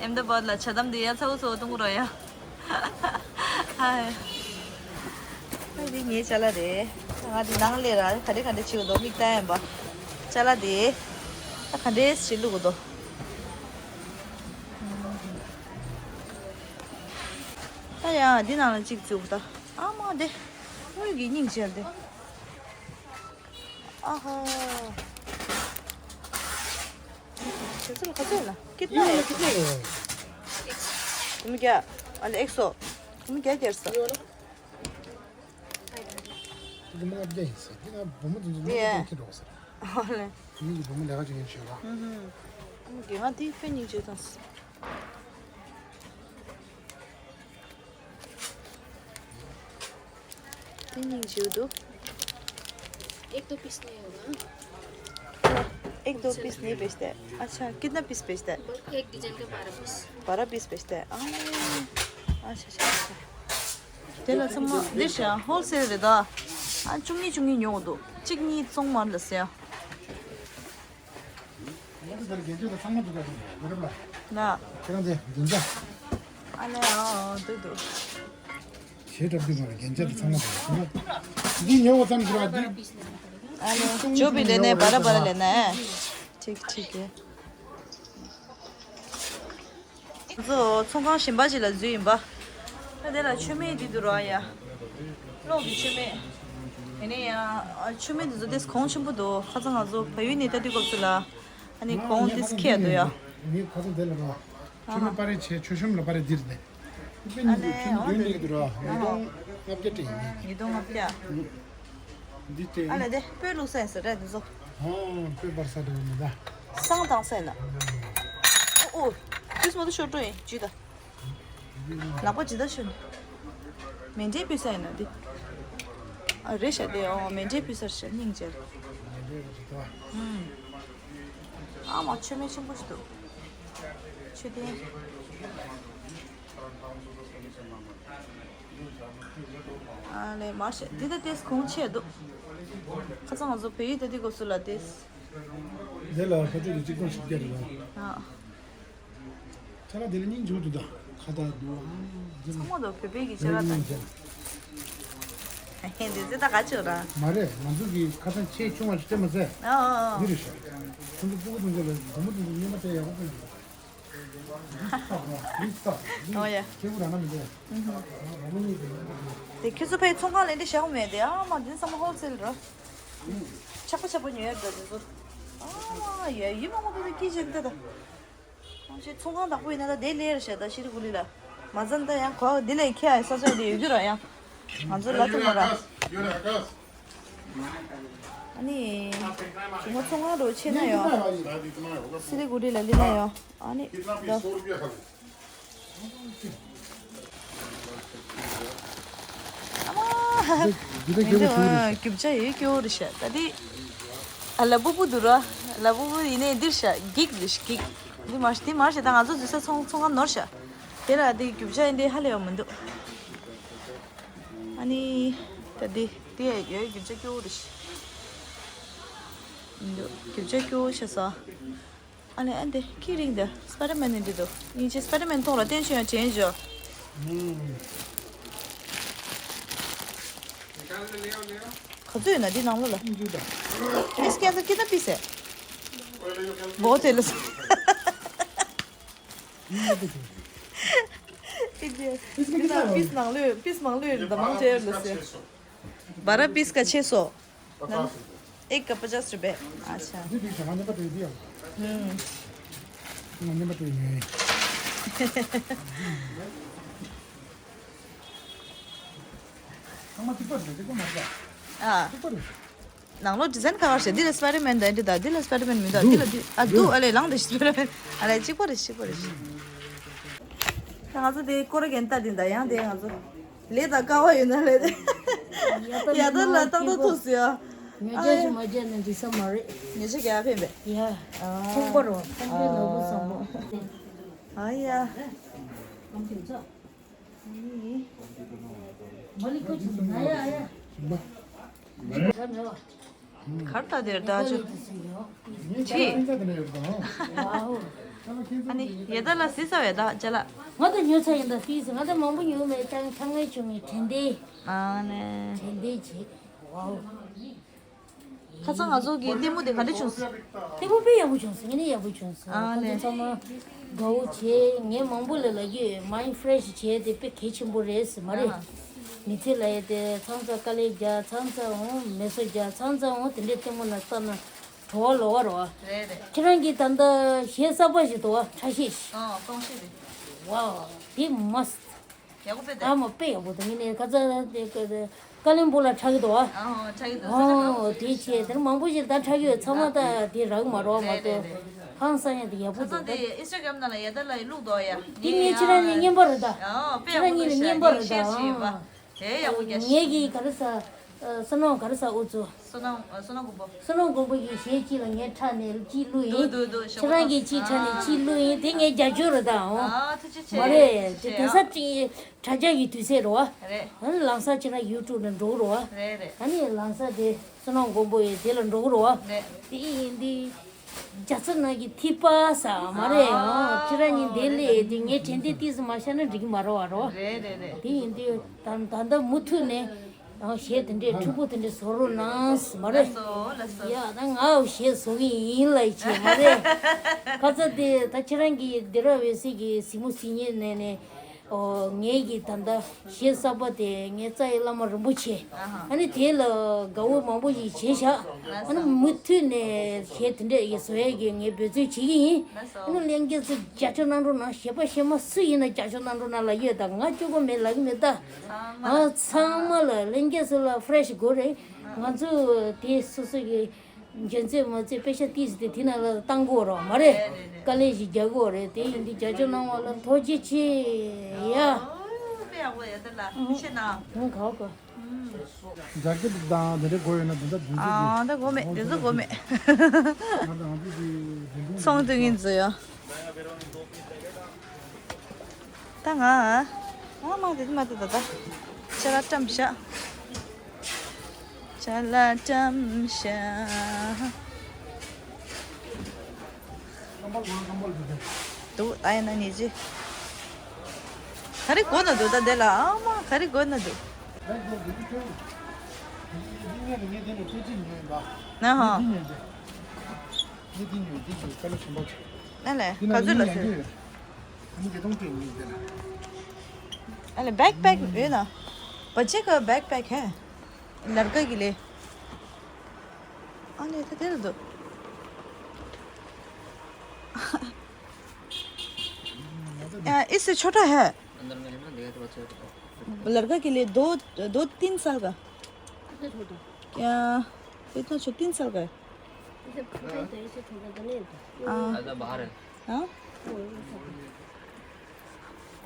ཨེམ་ད་བཱད་ལ་ཇ་དམ་འདི་ཡ་ཚ་བོ་ཚ་བོ་གཏོང་གི་ར་ཡ། ཧའི། ཨ་འདི་ངའི་ཅ་ལག་རེད། ང་འདི་ནང་ལས་ར་ག་འདྲེ་ག་འདྲེ་བྱེད་གི་འདུག་མིག་ལྟ་ཡ་ཡིན་པ། ཅ་ལག་འདི་ད་ག་འདྲེ་བྱེད་བླུག་གི་འདུག་ཡང་འདི་ནང་ལ་གཅིག་བཙུགས་ད། ཨ་མ་དེ། དངུལ་གྱི་སྙིང་རྗེ་དེ། ཨ་ཧ། ཁྱེད་ཚོ་ལ་ག་ཚོད་ཡིན་ན། ཀིད་ན་ཡིན་ན་ཀིད་ན་ཡིན། སྒོར་མོ་བརྒྱ། ཨ་ལེ་ཨེག་སོ། སྒོར་མོ་བརྒྱ་བརྒྱ་རེད་ས། འདི་ལྔ་བརྒྱ་ཡིན་ས། འདི་ང་བུ་མོ་དེ་ཚོ་ལྔ་བརྒྱ་ཡིན། ཁྱེད་འགྲོ་ས་རེད། ཨ་ལེ། ངེད་ཀྱི་བུ་མོ་ལས་ཀ་བྱེད་མཁན་ཞིག་ཡོད་པ། ཨུ་ཧུམ། ཨ་མ་དགེ་ང་དེ་དཔེ་སྙིང་རྗེ་དང་། དེ་སྙིང་རྗེ་འདུག एक दो पीस नहीं होगा। एक दो पीस नहीं बेचते हैं। अच्छा, कितना पीस बेचते हैं? बस एक डिजाइन का बारह पीस। बारह पीस बेचते हैं। ཨ། ཨ་ཤ་ཤ་ཤ། དེ་ལ་ཚང་མ་འདི་ཤ་ཧོལ་སེལ་རེད་ད། ཨ་བཅུ་གཉིས་བཅུ་གཉིས་ཉོ་འདུག་གཅིག་གཉིས་བཙོང་མ་རེད་ཟེར། ང་ཚོ་དེར་རྒྱན་ཆ་དང་ཚང་མ་འདུག་ག་རེད་ལ། ན། ཁྱེད་རང་ཚོའི་རྒྱན་ཆ། ཨ་ལེ་ཨ་འདུག་འདུག་ཞེ་དྲག་འདུག་ག་རེད། རྒྱན་ཆ་དང་ཚང་མ་འདུག་འདི་ཉོ་བ་ཙམ་ཞིག་ར་འདི། ཨ་ལེ་ཇོ་བི་ལེ་ནས་བ་ར་བ་ར་ལེ་ན། ཁྲིག་ཁྲིག་གི། ཚོ་ཚོང་ཁང་གཞན་པ་ཅིག་ལ་འཛུལ་ཡིན་པ། ད་དེ་ལ་མཆོད་མེ་འདི་འདུག་ར་ཡ། གློག་གི་མཆོད་མེ། དེ་ནས་ཡང་མཆོད་མེ་འདི་ཚོ་དེ་གོང་ཆེན་པོ་འདུག་ཁ་སང་ང་ཚོ་བལ་ཡུལ་ནས་ལྟ་དུས་སྐབས་སུ་ལ། ཨ་ནི་གོང་དེ་ཁྱེར་འདུག་ཡ། ངའི་ཁ་སང་དེ་ལ་ར། མཆོད་མེ་པར་རིས་བྱས་མཆོད་གཤོམ་ལ་པར་རིས་འདིར་ནས། ཨ་ལེ་ཨོ་དེ། ཉིས་སྟོང་ལྔ་བརྒྱ་སྤྲད་ཡིན། ཉིས་སྟོང་ལྔ་བརྒྱ། འདི་སྤྲད་ཡིན། ཨ་ལེ་དེ་སྤོས་བླུགས་ས་ཡིན་ས་རེད་འདི་ཚོ། ཨོ་སྤོས་པར་ས་འདྲ་བོ་མི་འདྲ། བསང་བཏང་ས་ཡིན་ན། ཨོ་ཨོ། དུས་མ་དུ་ཤོར་འགྲོ་ཡིན་ཇུས་ད། ལག་པ་ཇི་ལྟར་ཤོར་ནས། མེ་འདྲའི་སྤོས་ས་ཡིན་ན་འདི། ཨ་རེད་ཤག་དེ་ཨོ་མེ་འདྲའི་སྤོས་ས་ཤག་སྙིང་རྗེ། ཨུམ། ཨ་མ་མཆོད་མེ་ཆེན་པོ་ཞིག་འདུག་མཆོད་རྟེན། ཨ་ལེ་མར་ཤ་འདི་ད་ཏེས་གོང་ཆེ་འདུག་ཁ་སང་ང་ཚོ་བལ་ཡུལ་ད་འདི་སྐབས་སུ་ལ་ཏེས། འདི་ལ་ཁ་ཆུ་དེ་གཅིག་སྟོང་བཞི་བརྒྱ་རེད་ལ། ཨ། ཁ་ལག་དེ་ལ་སྙིང་རྗེ་འདུག་ད། ཁ་བཏགས་འདུག་ཨ། ཚང་མ་དང་བོད་པའི་གི་ཆ་ལ་དང་། ཧེ་འདི་ཚེ་ད་ག་ཆོད་ར། མ་རེད། ང་ཚོ་གི་ཁ་སང་ཆེས་ཆུང་བ་ཞིག་སྤྲད་མ་ཟད། ཨ་ཨ་ཨ། འདི་རེད་ཤག་ཁོང་ཚོ་སྤུ་གུ་དེ་ཚོ་ལ་སྒོར་མོ་དེ་ཚོ་རྔན་པ་སྤྲད་ཡག་པོ་སྤྲད་འདུག་ཨོ་ཡ། དེ་ཁྱེད་ཚོ་ཕའི་ཚོང་ཁང་ལས་འདི་བཞག་མེད་དེ། ཨ་མ་འདི་ཚང་མ་ཧོལ་སེལ་ར། ཆག་པ་ཆག་པ་ཉོས་ཡོད་ད་དེ་ཚོ། ཨ་ཡ་ཡི་མ་མ་དེ་དེ་ཀི་ཅན་དེ་ད། ཨ་ཞེ་ཚོང་ཁང་བདག་པོ་ཡིན་ན་ད་དེ་ལས་ར་བཤད་ད་ཤི་རི་གུ་ལི་ལ། མ་ཙན་ད་ཡང་གོ་འདི་ལས་ཁྱེད་ཨ་ས་ཆ་དེ་ཡོད་རྒྱུ་ར་ཡང་། ང་ཚོ་ལ་ཐུག་མ་ར། ཨ་ནི། གཞུང་མ་ཚོང་ཁང་རུ་ཆེ་ན་ཡོང་། སི་ལི་གུ་རི་ལ་ལི་ན་ཡོང་། ཨ་ནི། ད། ཨ་མ། འདི་འདི་རྒྱུ་ཆ་ཡོད་སྐྱོ་རེད་ཤག་ད་དེ། ཨ་ལ་སྤུ་སྤུ་འདུག་ར། ལ་སྤུ་སྤུ་ཡིན་ནའི་འདིར་ཤག་འགྱིག་རེད་འགྱིག་འདི་མ་འདི་མ་ཤེས་ད་ང་ཚོ་འཛུལ་ས་ཚོང་ཚོང་ཁང་ནོར་ཤག་དེ་ལ་དེ་རྒྱུ་ཆ་ཡིན་དེ་ཧ་ལས་པ་མི་འདུག་ཨ་ནི། ད་དེ་དེ་ཡོད་རྒྱུ་ཆ་སྐྱོ་རེད་ཤག་འདུག་རྒྱུ་ཆ་སྐྱོ་ཤག་ས། ཨ་ལེ་ཨ་འདི་ཁྱི་རིང་འདི་སྤའི་ཌར་མེན་ནི་འདི་འདུག་སྙིང་རྗེ། སྤའི་ཌར་མེན་མཐོང་ར་བསྟན་ཆོས་ཡང་དྲན་བྱོས། ག་ཚོད་ཡོད་ན་འདི་ནང་ལོགས་ལ། ཨིས་ཀྱང་ཚ་ཀི་ཏ་པི་སེ། བོ་དེ་ལ་སོ། ཨིས་ཀྱང་ཚ་པིས་ནང་ལོས་པིས་མང་ལོས་རེད་ད་མང་ཆེ་ལ་སེ། बारह पीस का छः सौ। एक का पचास रुपए। अच्छा। हम्म। ཨ། ནང་ལོགས་ཌི་ཛའིན་ག་བར་ཞེ། འདི་ལ་སྤའི་ཌར་མེན་དང་འདི་དང་འདི་ལ་སྤའི་ཌར་མེན་མི་འདུག་འདི་ལ་འདི་ཨ་འདུག་ཨ་ལས་ལངས་ཏེ་སྤའི་ཌར་མེན་ཨ་ལས་གཅིག་པ་རེད་གཅིག་པ་རེད། ད་ང་ཚོ་དེ་སྐོར་ར་གན་ལྟ་དེ་འདྲ་ཡང་དེ་ང་ཚོ། ལས་དང་དཀའ་བ་ཡོད་ན་ལས་དེ། ཡ་ད་ལ་ཏག་ཏག་ཐུག་སོང་ཡ། ཉོ་ཆ་ཞིག་མ་བརྒྱབ་ན་འགྲིག་ས་མ་རེད། ཉོ་ཆ་རྒྱག་ཕན་པས། ཡ། ཨ། ཚོང་པ་རོ་ཚོང་པའི་ནོར་བུ་བཟང་པོ། ཨ་ཡ། མ་ལི་ཀོ་ཆུ་ན་ཡ་ཡ། གར་ལྟ་དེར་ལྟ་ཆུ། ཆི། ཨ་ནི་ཡ་ད་ལ་སི་ས་བས་ད་ཅ་ལག་ང་ད་ཉོ་ཚ་ཡིན་ད་སི་སི་ང་ད་མང་པོ་ཉོ་མེད་ཀྱང་ཁ་ངའི་ཆུང་ངའི་དྲན་དེ། ཨ་ནི། དྲན་དེ་ཆེ། ཝའོ། ཁ་སང་ང་ཚོ་གི་ལྟད་མོ་དེ་ག་འདྲ་བྱུང་སོང་། ལྟད་མོ་དཔེ་ཡག་པོ་བྱུང་སོང་། ངས་ནི་ཡག་པོ་བྱུང་སོང་། ཨ་ཁོང་ཚོ་ལེ། ཚང་མ་དགའ་བོ་བྱས། ངས་མང་པོ་ལ་ལབ་ཀྱི་ཡོད། མའིན་ཌི་ཕི་རེ་ཤི་བྱས་དེ་དཔེ་གལ་ཆེན་པོ་རེད་ཟེར་མ་རེད། ཨ་ཧ། མི་ཚེ་ལ་ཡ་དེ་ཚང་ཚ་དཀའ་ལས་རྒྱག་ཚང་ཚ་འོང་མེ་སོ་རྒྱག་ཚང་ཚ་འོང་དེ་འདྲའི་ལྟད་མོ་ན་ལྟ་ན་བྲོ་བ་ལོག་པ་རེད་བ། རེད་རེད། ཁྱེད་རང་གིས་ད་ལྟ་གཞས་གསར་པ་ཞིག་འདུག་བ། ཁྲ་ཤེས་ཤིག་ཨ་གཏོང་ཤེས་རེད། ཝའོ། དེ་མ་སི། ཡག་པོ་དཔེ་ཨ་མ་དཔེ་ཡག་པོ་འདུག་ངས་ནི་ཁ་ཚ་དེ་ཀ་དེ་ཀ་ལིམ་པོང་ལ་འཁྲབ་ཀྱི་འདུག་ཨ། ཨ་ཧོ་འཁྲབ་ཀྱི་འདུག་ཨོ་དེ་བྱས་དེར་མང་པོ་ཞིག་ད་འཁྲབ་ཀྱི་ཡོད། ཚང་མ་ད་དེ་རག་མ་རོགས་མ་རེད་རེད་གཏོགས་རེད། ཧང་སང་ཡ་དེ་ཡག་པོ་ཁ་སང་འདུག་ད། དེ་ཨིན་སི་ཊ་གྷ་རམ་ནང་ལ་ཡ་ད་ལ་ཡི་བླུག་འདུག་ཡ། དེ་ངས་ཁྱེད་རང་ཉིད་རྔན་པ་རེད་ད། ཨོ་དཔེ་ཁྱེད་ཡག་པོ་རང་ཉིད་ལ་རྔན་པ་རེད་ད། ཤེར་བྱས་ཡོད་པ། ཨོ། དེ་ཡག་པོ་རྒྱ་ཆེ། ངས་ཀྱི་ག་རེ་ཟ། ཨ་བསོད་ནམས་ག་རེ་ཟ་ཨུ་ཚུགས། བསོད་ནམས་ཨ་བསོད་ནམས་མགོན་པོ། བསོད་ནམས་མགོན་པོ་ཡི་གཞས་གཅིག་ལ་ངས་འཁྲབ་ནས་གཅིག་བླུགས་ཡིན། འདུག་འདུག་ཁྱེད་རང་གིས་གཅིག་འཁྲབ་ནས་གཅིག་བླུགས་ཡིན། དེ་ངས་རྒྱབ་སྐྱོར་རེད་ད་ཨོ། ཨ་ཐུགས་རྗེ་ཆེ། མ་རེད་དེ་ཐུགས་རྗེ་ཆེ་དེང་སང་ཅིག་དྲ་རྒྱ་གི་དུས་ཚོད་རེད་བ། རེད། ཨ་ནི་ལམ་སང་ཁྱེད་རང་ཡུ་ཊུབ་ལ་འགྲོ་གི་རེད་བ། རེད་རེད། ཨ་ནི་ལམ་སང་དེ་བསོད་ནམས་མགོན་པོ་ཡི་དེ་ལ་འགྲོ་གི་རེད་བ། རེད། དེ་ཡིན་དུས། རྒྱ་མཚོ་ནང་གི་ཐིགས་པ་ཟེར་མ་རེད་ཨ། ཁྱེད་རང་གཉིས་འདི་ལས་དེ་ངས་དྲན་རྟེན་ཏིས་མ་ཤར་ན་འགྲིག་གི་མ་རེད་བ་རོ། རེད་རེད་རེད། དེ་ཡིན་དུས་ད་ད་ལྟ་མུ་མཐུད་ནས་ཨ་གཞས་དེ་འདྲས་འཁྲུག་པོ་དེ་འདྲས་བཟོ་རོགས་གནང་ཟེར་མ་རེད། ལགས་སོ་ལགས་སོ། ཡ་ད་ངའོ་གཞས་བཟོ་གི་ཡིན་ལབ་བྱས་མ་རེད། ཁ་ཚ་དེ་ད་ཁྱེད་རང་གིས་འདི་ར་འོད་ཟེར་གྱི་གཟིགས་མོ་གཟིགས་ཉན་ནས་ནས། ཨོ། ངེད་ཀྱི་ད་ལྟ་གཞས་གསར་པ་དེ་ངའི་རྩ་བའི་བླ་མ་རིན་པོ་ཆེ། ཨ་ཧ། ཨ་ནི་དེ་ལ་དགའ་བོ་མང་པོ་ཞིག་བྱས་བཞག་ཨ་ནི་མུ་མཐུད་ནས་གཞས་དེ་འདྲས་ཡི་བཟོ་ཡས་ཀྱི་ངས་འབད་བརྩོན་བྱེད་ཀྱི་ཡིན། ཨ་ནི་ལྷན་རྒྱས་ཚོ་རྒྱབ་སྐྱོར་གནང་རོགས་གནང་། གཞས་པ་གཞས་མ་སུ་ཡིན་ན་རྒྱབ་སྐྱོར་གནང་རོགས་གནང་ལབ་ཡོད། ད་ང་སྐྱོ་པོ་མེད་ལབ་ཀྱི་མེད་ད། ཨ་ཚང་མ་ལ་ལྷན་རྒྱས་ཚོ་ལ་ཕི་རེ་ཤི་དགོས་རེད། ང་ཚོ་དེ་སོ་སོ་གི་འཇོན་ཚོད་མ་ཚོད་པེ་ཤ་ཏིས་དེ་དེ་ནང་ལ་བཏང་དགོས་རོགས་མ་རེད། རེད་རེད་རེད། དཀའ་ལས་ཞིག་རྒྱག་དགོས་རེད། དེ་ཡིན་དུས་རྒྱབ་སྐྱོར་གནང་བ་ལ་ཐུགས་རྗེ་ཆེ་ཡ། ཨོ་དཔེ་ཡག་པོ་ཡོད་ད་ལ་ཐུགས་རྗེ་གནང་། ཨང་ག་ག་ཇ་ཀེ་ཊི་དང་དེ་འདྲ་དགོས་ཡོད་ན་དེ་འདྲ་འདུག་ཅིག་ཨ་ད་དགོས་མེད། དེ་ཚོ་དགོས་མེད། ང་དང་ང་ཚོ་གི་རིན་གོང་ཚོང་དུ་ངན་ཚོ་ཡོད། ད་ང་ཨ་མ་དེ་མ་དེ་ད་ད་ཆ་ལ་བཀྲམ་བཞག་ཅ་ལག་བཀྲམ་བཞག་འདུག་ད་ཡིན་ན་ཉེ་ཆེ། ག་རེ་དགོས་ན་འདུག་ད་འདི་ལ་ཨ་མ་ག་རེ་དགོས་ན་འདུག་ན་ཧ། ཨ་ལས་ག་ཚོད་ལ་ཟེར། ཨ་ལས་བེག་པེག་ཡོད་ན། बच्चे का बैकपैक है। लड़का के लिए। अरे, तो दे दो। अ, इससे छोटा है। अंदर में है ना, देखा तो बच्चे को। लड़का के लिए दो, दो तीन साल का। कितना छोटा? क्या, इतना छो-, तीन साल का है? इसे छोटा ही तो, इसे छोटा तो नहीं था। हाँ। दादा बाहर है। हाँ? वो, वो सब।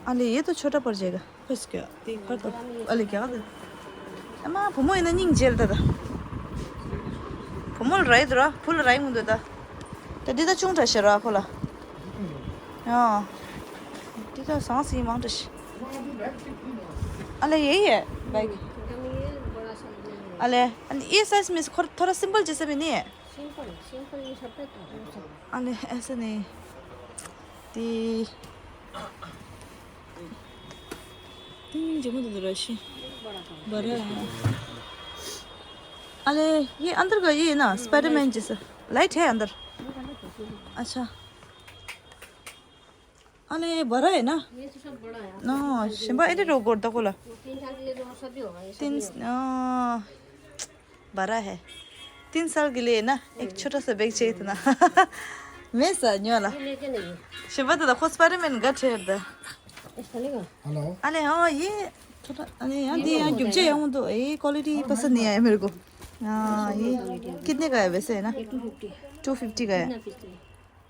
अरे, ये तो छोटा पड़ जाएगा। फंस गया। देख, कर दो। अरे, क्या कर दे? अम्मा, भूमो इन्हें निंग जेल दादा। भूमो राई दरा, फुल राई मुंदो दा। तो दीदा चुंग रहा शरा खोला। हाँ। दीदा सांस ही मांग रही। अरे, यही है बैग। अरे, ये साइज में थोड़ा, थोड़ा सिंपल जैसे भी नहीं है। सिंपल, सिंपल ये सब पे तो, वो सब। अरे, ऐसे नहीं। ती, ती, जम्मू तो रशी। बड़ा है। अरे, ये अंदर का ये है ना, स्पाइडरमैन जैसा। लाइट है अंदर। अच्छा। अरे, बड़ा है ना? ये तो सब बड़ा है। ना, शिंबा, इधर रो गोर तक होला। वो तीन साल के लिए तो वो सब भी होगा, ये सब तीन, भी होगा। आ, बड़ा है। तीन साल के लिए ना, एक छोटा सा बैग चाहिए था ना। मैं सा, न्यू वाला। ये लेके नहीं है। शिंबा तो देखो, स्पाइडरमैन का ठेर दा। इसका नहीं का? हेलो। अरे, हाँ, ये थोड़ा, अरे, यहाँ ये दे, यहाँ बहुत गिफ्ट है। चाहिए हूँ तो, ये क्वालिटी पसंद नहीं आया मेरे को। हाँ, ये कितने का है वैसे, है ना? ये टू फिफ्टी। टू फिफ्टी का है। कितना पीस चाहिए?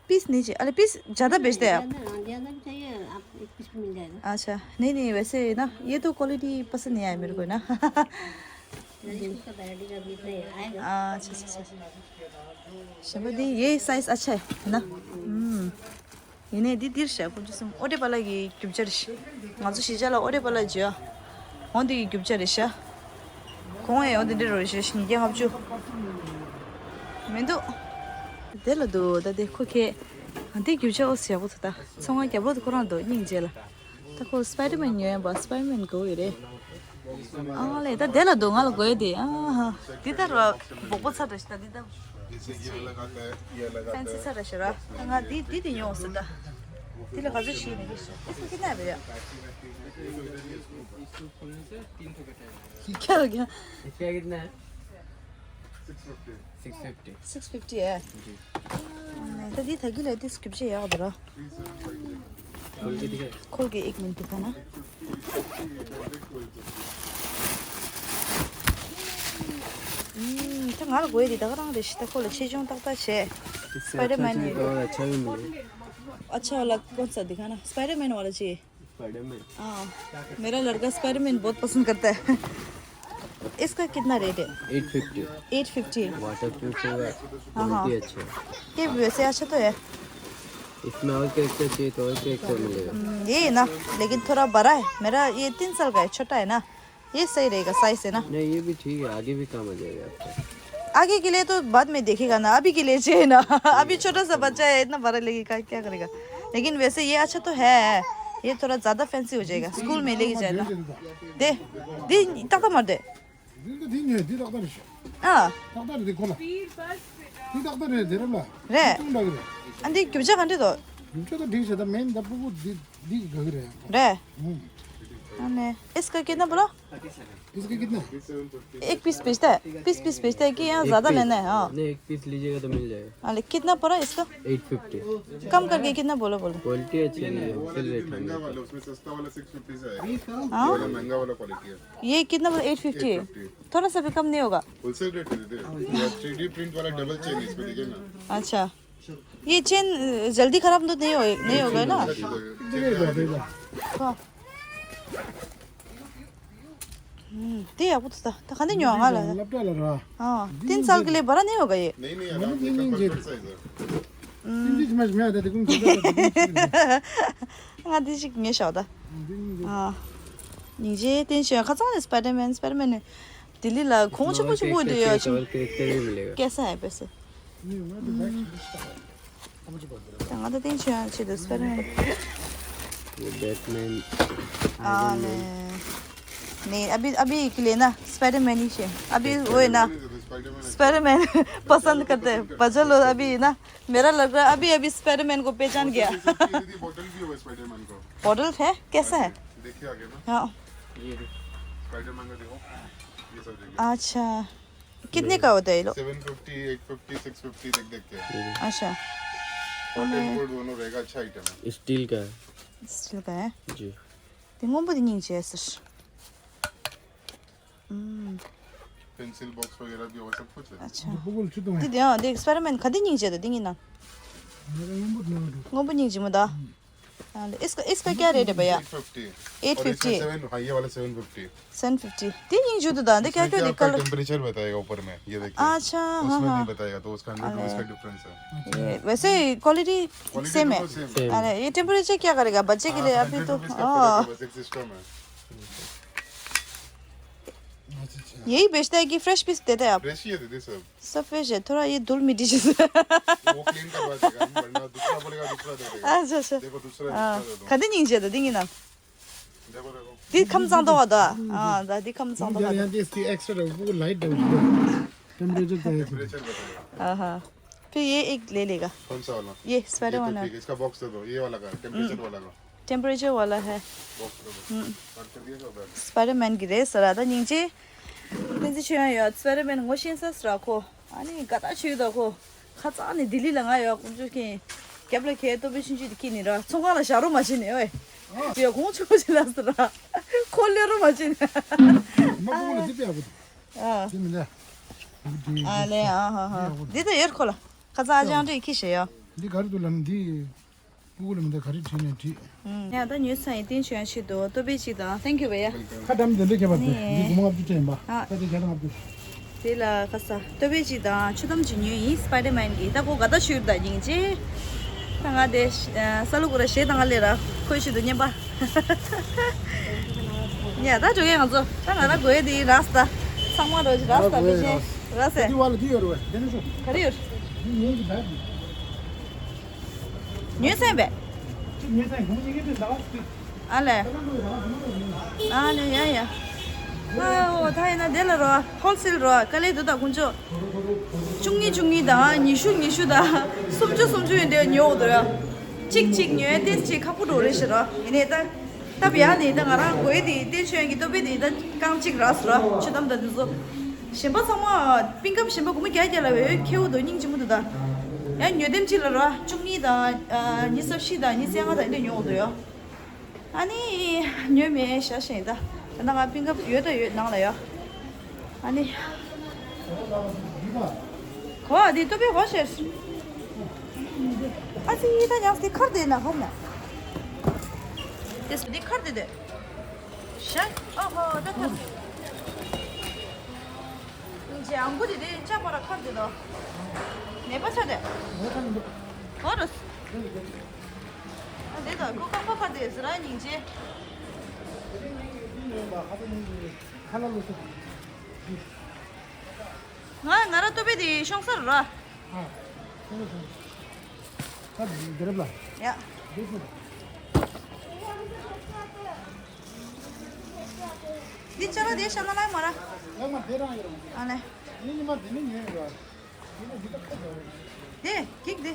पीस नहीं चाहिए। अरे, पीस ज़्यादा बेचते हैं आप। ज़्यादा, हाँ, ज़्यादा भी चाहिए, आप एक पीस भी मिल जाएगा। अच्छा, नहीं, नहीं, वैसे ना, ये तो क्वालिटी पसंद नहीं आया मेरे को ना। इसका वैरायटी का भी इतना ही आएगा। अच्छा, अच्छा, अच्छा, अच्छा। शबदी, ये साइज अच्छा है, है ना? हम्म। ये नहीं, दी, दीर शा, कुछ सुन। ओडे पाला की क्यूब चर्च। ང་ཚོ་གཞིས་ཆགས་ལ་ཨོ་རེ་པ་ལ་བརྗོད། འོ་འདི་གི་རྒྱུ་ཆ་རེད་ཤག་གོང་ཡང་འོ་འདི་འདྲ་རོ་ཞེས་ཉིས་བརྒྱ་ལྔ་བཅུ། མི་འདུག་དེ་ལ་འདུག་ད་དེ་ཁོ་ཁྱེད། ང་འདི་རྒྱུ་ཆ་ཨོ་ཟེར་ཡག་པོ་ཚོ་ད། ཚོང་ཁང་རྒྱབ་ལོག་ཏུ་ཁོ་རང་འདུག་སྙིང་རྗེ་ལ། ད་ཁོ་སྤའི་ཌར་མེན་ཉོ་ཡང་པ་སྤའི་ཌར་མེན་དགོས་ཡོད་རེད། ཨ་ལས་ད་དེ་ལ་འདུག་ང་ལ་དགོས་ཡོད་དེ། ཨ་ཧ། འདི་ལྟར་བ་སྦོག་པོ་ཚར་རེ་ཞིག་ད་འདི་ལྟར་ཕན་སི་ཚར་རེ་ཞིག་ར། ད་ང་འདི་འདི་འདི་ཉོ་ཟེར་ད། འདི་ལ་ག་ཚོད་ཞིག་ནས་ཡིན་ཞིག་ཨེ་སུ་ཁྱི་ན་བེ་ཡ། क्या हो गया? इसका कितना है? Six fifty. सिक्स फिफ्टी है। जी। तो दी थकी लेती स्क्रिप्ट से याद रहा। खोल के दिखा। खोल के एक मिनट दिखाना। हम्म, तो ང་ལ་དགོས་ཡོད་དེ་ད་ག་རང་རེད་ཤི་ད། ཁོ་ལ་ཆེ་ཆུང་ཏག་ཏག་བྱས། इससे अच्छा स्पाइडरमैन चाहिए तो और अच्छा भी मिलेगा। अच्छा वाला कौन सा दिखाना? स्पाइडरमैन। स्पाइडरमैन। हाँ, मेरा लड़का स्पाइडरमैन बहुत पसंद करता है। इसका कितना रेट है? Eight fifty. Eight fifty. Waterproof होगा। हाँ, हाँ। क्वालिटी अच्छा है। ये वैसे अच्छा तो है। इसमें और कैरेक्टर चाहिए तो और कैरेक्टर मिलेगा। हम्म, ये है ना, लेकिन थोड़ा बड़ा है। मेरा ये तीन साल का है, छोटा है ना। ये सही रहेगा, साइज है ना। नहीं, ये भी ठीक है, आगे भी काम आ जाएगा आपका। आगे के लिए तो बाद में देखेगा ना, अभी के लिए चाहिए ना। अभी छोटा सा बच्चा है, इतना बड़ा लेके का क्या करेगा। लेकिन वैसे ये अच्छा तो है। ये थोड़ा ज्यादा फैंसी हो जाएगा, स्कूल में लेके जाए ना। दे, दे, तक मत दे। འདི་འདི་ཉོས་འདི་ཏག་ཏག་རེད་ཤག་ཨ། ཏག་ཏག་རེད་འདི་ཁོ་ལ། འདི་ཏག་ཏག་རེད་དེ་རབ་ལ། རེད། ཅུང་འདྲ་གི་རེད། ཨ་འདི་རྒྱུ་ཆ་ག་འདྲ་འདུག་རྒྱུ་ཆ་ད་འགྲིག་བྱས་ད་མེན་ད་ཕྲུ་གུ་འདི་འདི་དགའ་གི་རེད། རེད། ཨ་ནི་इसका कितना बोला? इसका कितना? एक पीस बेचता है? पीस पीस बेचता है कि यहाँ ज्यादा लेना है? हाँ। नहीं, एक पीस लीजिएगा तो मिल जाएगा। अरे कितना पड़ा इसका? Eight fifty. कम करके कितना बोलो बोलो। क्वालिटी अच्छी नहीं है, होलसेल रेट है। महंगा वाला, उसमें सस्ता वाला सिक्स फिफ्टी से है। हाँ? ये वाला महंगा वाला क्वालिटी है। ये कितना बोला? Eight fifty. Eight fifty. थोड़ा सा भी कम नहीं होगा? होलसेल रेट है दीदी। ये थ्री डी प्रिंट वाला डबल चेन है, इसमें देखिए ना। अच्छा, ये चेन जल्दी खराब तो नहीं हो, नहीं होगा ना? हाँ। हम्म, दे आपको तो था, था खाने नहीं होगा ला। हाँ, तीन साल के लिए बड़ा नहीं होगा ये। नहीं नहीं, आराम से, एकदम परफेक्ट साइज है। ང་འདི་ཞིག་ངས་ཤོག་ད། ཨ། སྙིང་རྗེ་བསྟན་ཤོག་ཁ་ཚང་ནས་སྤའི་ཌར་མེན། སྤའི་ཌར་མེན་ནི་ལྡི་ལི་ལ་ཁོང་ཆེན་པོ་ཆེན་པོ་འདི་ཡོད་ཅིང་། कैसा है पैसे? ད་ང་ད་བསྟན་ཤོག་ཡང་ཆེད་དུ་སྤའི་ཌར་མེན། ये बैटमैन। हाँ, नहीं। नहीं, अभी, अभी के लिए ना, स्पाइडरमैन ही चाहिए। अभी वो है ना, स्पाइडरमैन पसंद करते हैं। बच्चा लोग अभी ना, मेरा लड़का अभी, अभी स्पाइडरमैन को पहचान गया। दीदी, बॉटल भी हो स्पाइडरमैन को। बॉटल है? कैसा है? देखिए आगे ना। हाँ। ये देखो। स्पाइडरमैन का देखो। ये सब देखिए। अच्छा। कितने का होता है ये लोग? Seven fifty, eight fifty, six fifty देख देख के। अच्छा। हॉट एंड कोल्ड दोनों रहेगा, अच्छा आइटम है। स्टील का है। स्टील का है? जी। དེ་སྔོན་པོ་དེ་སྙིང་རྗེ་ཟེར། ཨུམ། पेंसिल बॉक्स वगैरह भी होगा, सब कुछ है। अच्छा। འདི་ཕྲུ་གུ་ལ་ཆུ་བཏང་། འདི་དེ་ཡང་འདི་སྤའི་ཌར་མེན་ག་འདི་སྙིང་རྗེ་དང་འདི་སྙིང་ན། ང་ལ་སྔོན་པོ་དེ་ཡང་འདུག་སྔོན་པོ་སྙིང་རྗེ་མོ་ད། ཨ་ལེ། इसका, इसका क्या रेट है भैया? Eight fifty. Eight fifty. Seven, हाँ, ये वाला सेवन फिफ्टी। Seven fifty. དེ་སྙིང་རྗེ་འདུག་ད། འདི་क्या क्या आपका निकल। टेम्परेचर बताएगा ऊपर में, ये देखिए। अच्छा, हाँ, उसमें हाँ। नहीं बताएगा, तो उसका हंड्रेड रुपीज का डिफरेंस है। ये वैसे क्वालिटी क्वालिटी सेम है। बिल्कुल सेम है। अरे, ये टेम्परेचर क्या करेगा बच्चे के लिए? हाँ, अभी हंड्रेड तो, रुपीज का हाँ। फर्क है, बस एक सिस्टम है। यही बेचता है कि फ्रेश पीस देते हैं आप? फ्रेश ही है दीदी सब। सब फ्रेश है, थोड़ा ये धूल मिट्टी जैसे। वो क्लीन करवा देगा, वरना दूसरा बोलेगा, दूसरा दे देगा। अच्छा, अच्छा। देखो, दूसरा, हाँ। दूसरा दे दो। कदे नहीं चाहिए तो देंगे ना। देखो, देखो। दी कम चांदो वादा। हाँ, दा दी कम चांदो वादा। यहाँ पे इसकी एक्स्ट्रा वो लाइट है, उसको टेम्परेचर चाहिए। टेम्परेचर बताएगा। हाँ, हाँ। फिर ये एक ले लेगा। कौन सा वाला? ये स्पाइडर ये तो वाला। ठीक है, इसका बॉक्स दे दो, ये वाला का, टेम्परेचर वाला का। टेम्परेचर वाला है। हम्म। स्पाइडरमैन की रेस रहा था नीचे। ཏིན་ཙི་ཆོས་ཡང་ཡོད། སྤེ་ར་མེན་ངོ་ཤེས་ས་སི་ར་ཁོ། ཨ་ནི་དགའ་ཐག་ཆོད་ད་ཁོ། ཁ་ཚང་ནས་ལྡི་ལི་ལ་ང་ཡོད་ཀོང་ཅོ་ཁེན། རྒྱབ་ལ་ཁའི་ལྟོ་བའི་ཆུང་ཆུང་དེ་ཁྱེར་ནི་ར་ཚོང་ཁང་ལ་བཞག་རོགས་མ་བྱེད་ནས་ཨོའི། ཡོད་ཁོང་ཆུང་ཆེ་ལ་སི་ར། ཁོ་ལས་རོགས་མ་བྱེད་ནས། མ་ཁོང་ལ་ཅི་པེ་ཨ་བུ། ཨ། ཅི་མི་ལ། ཨ་ལེ་ཨ་ཧ་ཧ། འདི་ད་ཡོད་ཁོ་ལ། ཁ་ཚང་ཨ་ཅང་ཏྲེ་ཁྱི་ཞེ་ཡོད། འདི་ག་རེ་འདུག་ལབ་ན་འདི། ཕྲུ་གུ་ལ་མི་འདུག་ག་རེ་བྲིས་ནས་བྲིས། ཡ་ད་ཉོས་ཚར་ཡིན། ཏིན་ཆོས་ཡང་ཆེད་དུ་ལྟོ་བའི་ཅིག་དང་། Thank you भैया། ཁ་འགྲམ་དེ་འདྲ་ཁྱད་པར་དེ་ནི་འདི་སྒོར་མོ་ལྔ་བཅུ་སྤྲད་ཡིན་པ། ཨ། ཁ་དེ་བརྒྱ་དང་ལྔ་བཅུ། དེ་ལ་ཁ་ས་ལྟོ་བའི་ཅིག་དང་ཆུ་དམ་ཅིག་ཉོས་ཡིན། སྤེ་ར་མེན་གི་ད་ཁོ་དགའ་ཐག་ཆོད་ད་སྙིང་རྗེ། ད་ང་དེ་ས་ལུ་གུ་ར་གཞས་བཏང་ག་ལེ་ར་ཁོའི་ཆེད་དུ་རྔན་པ། ཡ་ད་འགྲོ་གི་ང་ཚོ། ད་ང་ར་དགོས་དེ་རག་སི་ད། ཚང་མ་རོ་ཅིག་རག་སི་ད། བི་ཅན་རག་སི། འདི་བ་ལ་འདི་ཡོད་རེད་བས། འདི་ནི་ཤོག་ག་རེ་ཡོད། འདི་ངའི་གི་ད་གི། ཉོས་སེམས་པས། ཉོས་སེམས་གོང་ཉིན་གི་དེ་ཟླ་བ་ཞིག་ཨ་ལེ། ཨ་ལེ་ཡ་ཡ། ཨོ་ད་ཡིན་ན་དེ་ལ་རོ་ཧོལ་སེལ་རོ་དཀའ་ལས་འདུག་ད་དཀོན་མཆོག་བཅུ་གཉིས་བཅུ་གཉིས་དང་ཉི་ཤུ་ཉི་ཤུ་དང་སུམ་ཅུ་སུམ་ཅུ་ཡིན་དེ་ཉོ་འོ་དོ་ཡ། གཅིག་གཅིག་ཉོ་ཡ་ཏེ་གཅིག་ཁག་པོ་འགྲོ་རེད་ཤི་རོ། ཡིན་ནའི་ད་སྟབས་ཡག་ནི་ད་ང་རང་གོ་ཡ་དེ་ཏེ་ཆོས་ཀྱི་ལྟོ་ཕད་དེ་ད་རྐང་གཅིག་རག་སི་རོ་ཆུ་དམ་ད་དེ་ཚོ། གཞན་པ་ཚང་མ་པིན་ཀབ་གཞན་པ་སྒོར་མོ་བརྒྱ་བརྒྱ་ལ་བའི་ཁེའུ་དོ་སྙིང་རྗེ་མོ་འདུག་ད། ཡང་ཉོ་དེམ་གཅིག་ལ་རོ་བཅུ་གཉིས་དང་ཉི་ཤུ་རྩ་བཞི་དང་ཉི་ཤུ་རྩ་ལྔ་དང་འདི་ཉོ་འོ་དོ་ཡོ། ཨ་ནི་ཉོས་མེད་ཤ་ཞེང་ད། ད་ང་པིན་ཀབ་ཡོད་ད་ཡོད་ནང་ལ་ཡོད། ཨ་ནི། གོ་ཨ་དེ་ཏོ་པེ་གོ་ཤེས། ཨ་ཙི་ད་ཉག་དེ་ཁར་དེ་ན་ཧོབ་ན། དེ་སུ་དེ་ཁར་དེ་དེ། ཤ། ཨ་ཧོ་ད་ཁར་དེ། ཇེ་ཨང་གུ་དེ་དེ་ཅ་པ་ར་ཁར་དེ་དོ། ནེ་པ་ཆ་དེ། གོ་རོ། ཨ་དེ་ད་ཀོ་ཀ་པ་ཁར་དེ་ཟི་ར་ཉིང་ཅེ། ང་ང་ར་ཏོ་པེ་དེ་ཤོང་ས་ར། ཨ། ཤོང་ས་ཤོང་ས། ད་དེ་རབ་ལ། ཡ། དེ་ཤོང་ས། འདི་ཅ་ལག་དེ་ཤ་ན་ལ་མ་ར། ལ་མ་དེ་རང་ཡོད་རང་། ཨ་ལེ། ངས་ཉི་མ་དེ་ནས་ཉོས་ཡོད་ར། དེ་ནས་འདི་ད་ཁ་བརྡ་རེད། དེ་གིག་དེ།